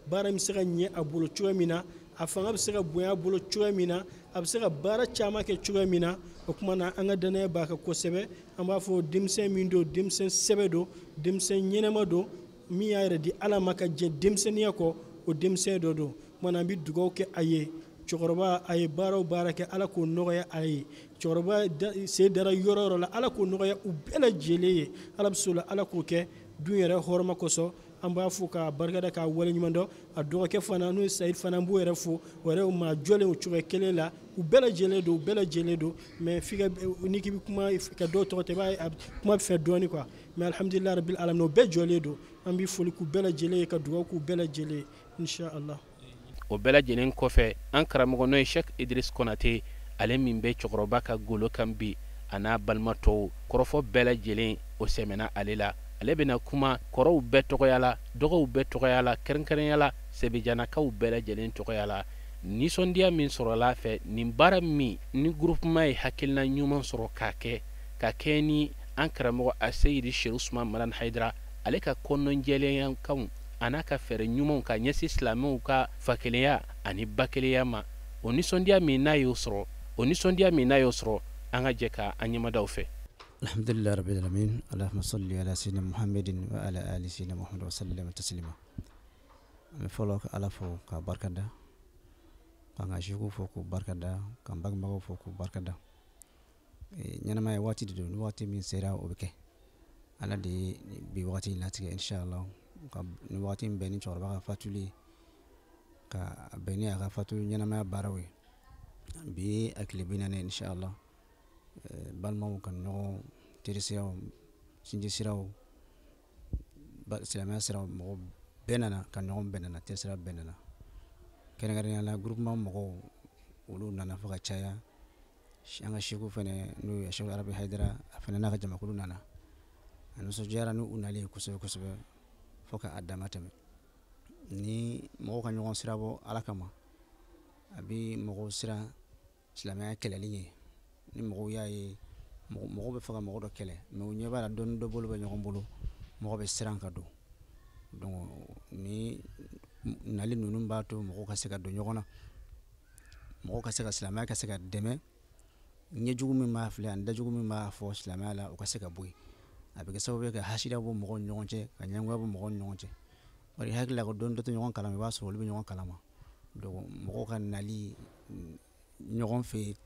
Baara bɛ se ka ɲɛ a bolo cogoya min na, a fanga bɛ se ka bonya a bolo cogoya min na, a bɛ se ka baara caman kɛ cogoya min na. O tuma na an ka danaya b'a kan kosɛbɛ. An b'a fɔ denmisɛn min don, denmisɛn sɛbɛ don, denmisɛn ɲɛnɛma don, min y'a yɛrɛ di Ala ma ka jɛ denmisɛnninya kɔ, o denmisɛn dɔ don. O tuma na an bɛ dugawu kɛ a ye. Cɛkɔrɔba a ye baara o baara kɛ, Ala k'o nɔgɔya a ye. Cɛkɔrɔba sen dara yɔrɔ o yɔrɔ la, Ala k'o nɔgɔya u bɛɛ lajɛlen ye. Ala bɛ se o la, Ala k'o kɛ dun yɛrɛ hɔrɔma kosɔn. An b'a fo k'a barikada k'a waleɲuman dɔn. A dɔgɔkɛ fana n'o ye Sayid fana, an b'o yɛrɛ fo, o yɛrɛ maa jɔlen o cogoya kelen la. U bɛɛ lajɛlen don, u bɛɛ lajɛlen don. Mais f'i ka n'i k'i bɛ kuma ka dɔw tɔgɔ ta, i b'a ye kuma bɛ fɛ dɔɔni quoi. Mais alhamdulilahi rabil alamin, o bɛɛ jɔlen don. An bɛ foli k'u bɛɛ lajɛlen ye, ka dugawu k'u bɛɛ lajɛlen ye, inshallah. O bɛɛ lajɛlen kɔfɛ, an karamɔgɔ n'o ye Sheikh Idris Konate, ale min bɛ cɛkɔrɔba ka golo kan bi, a n'a balima tɔw, kɔrɔfɔ bɛɛ lajɛlen o sɛmɛna ale la. Ale bɛna kuma kɔrɔw bɛɛ tɔgɔya la, dɔgɔw bɛɛ tɔgɔya la, kɛrɛnkɛrɛnya la Sebejanakaw bɛɛ lajɛlen tɔgɔya la. Nisɔndiya min sɔrɔla a fɛ nin baara min ni groupement ye hakilina ɲuman sɔrɔ k'a kɛ, ka kɛ ni an karamɔgɔ Aseyidi Seku Usman Madani Hayidara ale ka kɔnɔnjɛlenyakanw a n'a ka fɛɛrɛ ɲumanw ka ɲɛsin silamɛw ka fakelenya ani bakelenya ma. O nisɔndiya min n'a y'o sɔrɔ, o nisɔndiya min n'a y'o sɔrɔ, an ka jɛ ka an ɲɛmadaw fɛ. Alhamdulillah rabbil alamin, allahumma salli ala sayyidina Muhammadin wa ala ali sayyidina Muhammad wa sallam taslima. An bɛ fɔlɔ ka Ala fo k'a barika da, k'an ka seku fo k'u barika da, k'an bangebagaw fo k'u barika da. Ɲɛnamaya waati de don, ni waati min sera o bɛ kɛ. Ala de ye bi waati in latigɛ, inshallah. Ka ni waati in bɛn ni cɛkɔrɔba ka fatuli, ka bɛn ni a ka fatuli ɲɛnamaya baaraw ye. Bi ye a tile 40, inshallah. Balimaw ka ɲɔgɔn terisiraw, sinji siraw, silamɛya siraw, mɔgɔ bɛɛ nana ka ɲɔgɔn bɛɛ nana, terisira bɛɛ nana. Kɛrɛnkɛrɛnnenya la groupement mɔgɔw olu nana fo ka caya. An ka seku fɛnɛ n'o ye Seku Arabi Hayidara, a fɛnɛ n'a ka jamakulu nana. A nisɔndiyara ni u nalen kosɛbɛ kosɛbɛ fo ka a dama tɛmɛ. Ni mɔgɔw ka ɲɔgɔn sira bɔ Ala kama, a bɛ mɔgɔw siran silamɛya kɛlɛli ɲɛ. Ni mɔgɔw y'a ye mɔgɔw bɛ fɛ ka mɔgɔ dɔ kɛlɛ, mais u ɲɛ b'a la dɔɔni dɔ bolo bɛ ɲɔgɔn bolo, mɔgɔ bɛ siran ka don. Donc ni nali ninnu b'a to mɔgɔw ka se ka don ɲɔgɔn na, mɔgɔw ka se ka silamɛya ka se ka dɛmɛ. Ɲɛjugu min b'a filɛ ani dajugu min b'a fɔ silamɛya la, o ka se ka bɔ yen. A bɛ kɛ sababu ye ka hasida bɔ mɔgɔw ni ɲɔgɔn cɛ, ka ɲɛngoya bɔ mɔgɔw ni ɲɔgɔn cɛ. Bari hakili la ko dɔɔni dɔ tɛ ɲɔgɔn kalama, i b'a sɔrɔ olu bɛ ɲɔgɔn kalama. Donc mɔgɔw ka nali ɲɔgɔn fɛ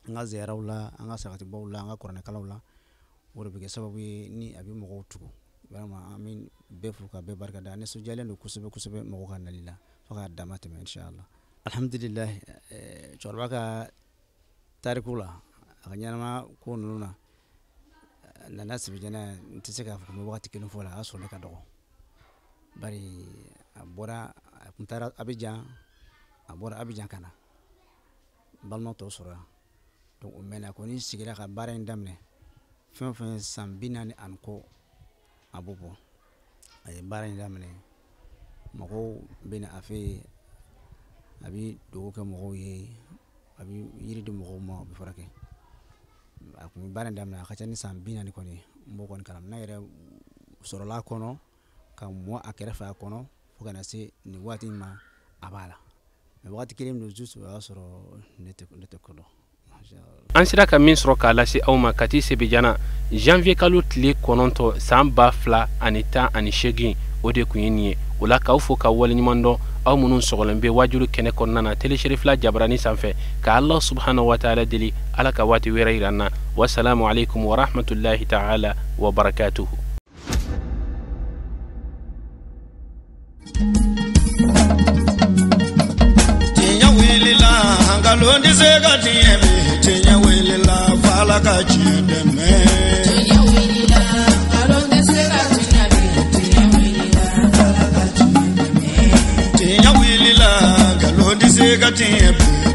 an ka ziyaraw la, an ka sarakatibaw la, an ka kuranɛkalanw la, o de bɛ kɛ sababu ye ni a bɛ mɔgɔw tugu. Vraiment an bɛ bɛɛ fo ka bɛɛ barika da. Nisɔndiyalen don kosɛbɛ kosɛbɛ mɔgɔw ka nali la fo k'a dama tɛmɛ, inshallah. Alhamdulillah, cɛkɔrɔba ka tariku la, a ka ɲɛnama ko ninnu na, a nana Sebejana, n tɛ se k'a fɔ ko n bɛ wagati kelen fɔ la, a y'a sɔrɔ ne ka dɔgɔ. Bari a bɔra, a tun taara Abijan, a bɔra Abijan ka na balima tɔw sɔrɔ yan. Donc o mɛnna, a kɔni sigira ka baara in daminɛ fɛn o fɛn san 40 ani kɔ a b'o bɔ. A ye baara in daminɛ, mɔgɔw bɛ na a fɛ yen, a bɛ dugawu kɛ mɔgɔw ye, a bɛ yiri di mɔgɔw ma, u bɛ furakɛ. A tun bɛ baara in daminɛ a ka ca ni san 40 kɔni ye, n b'o kɔni kalama. N'a yɛrɛ sɔrɔla a kɔnɔ ka mɔ a kɛrɛfɛ a kɔnɔ fo ka na se nin waati in ma, a b'a la. Mais waati kelen min don juste o y'a sɔrɔ ne tɛ ko dɔn. An sera ka min sɔrɔ k'a lase aw ma Kati Sebejana janvier kalo tile 9 san 2018, o de kun ye nin ye. O la k'aw fo ka waleɲuman dɔn aw minnu sɔgɔlen bɛ wajulu kɛnɛ kɔnɔna na Télé Cherifla jabarani sanfɛ, ka Allah subhanahu wa ta'ala deli Ala ka waati wɛrɛ yira an na. Wasalamu alaikum wa rahmatullahi ta'ala wa barakatuhu. Tiɲɛ wulila, nkalon tɛ se ka tiɲɛ bi. Tiɲɛ wulila, f'Ala ka tiɲɛ dɛmɛ. Tiɲɛ wulila, nkalon tɛ se ka tiɲɛ bi. Tiɲɛ wulila, f'Ala ka tiɲɛ dɛmɛ. Tiɲɛ wulila, nkalon tɛ se ka tiɲɛ bi.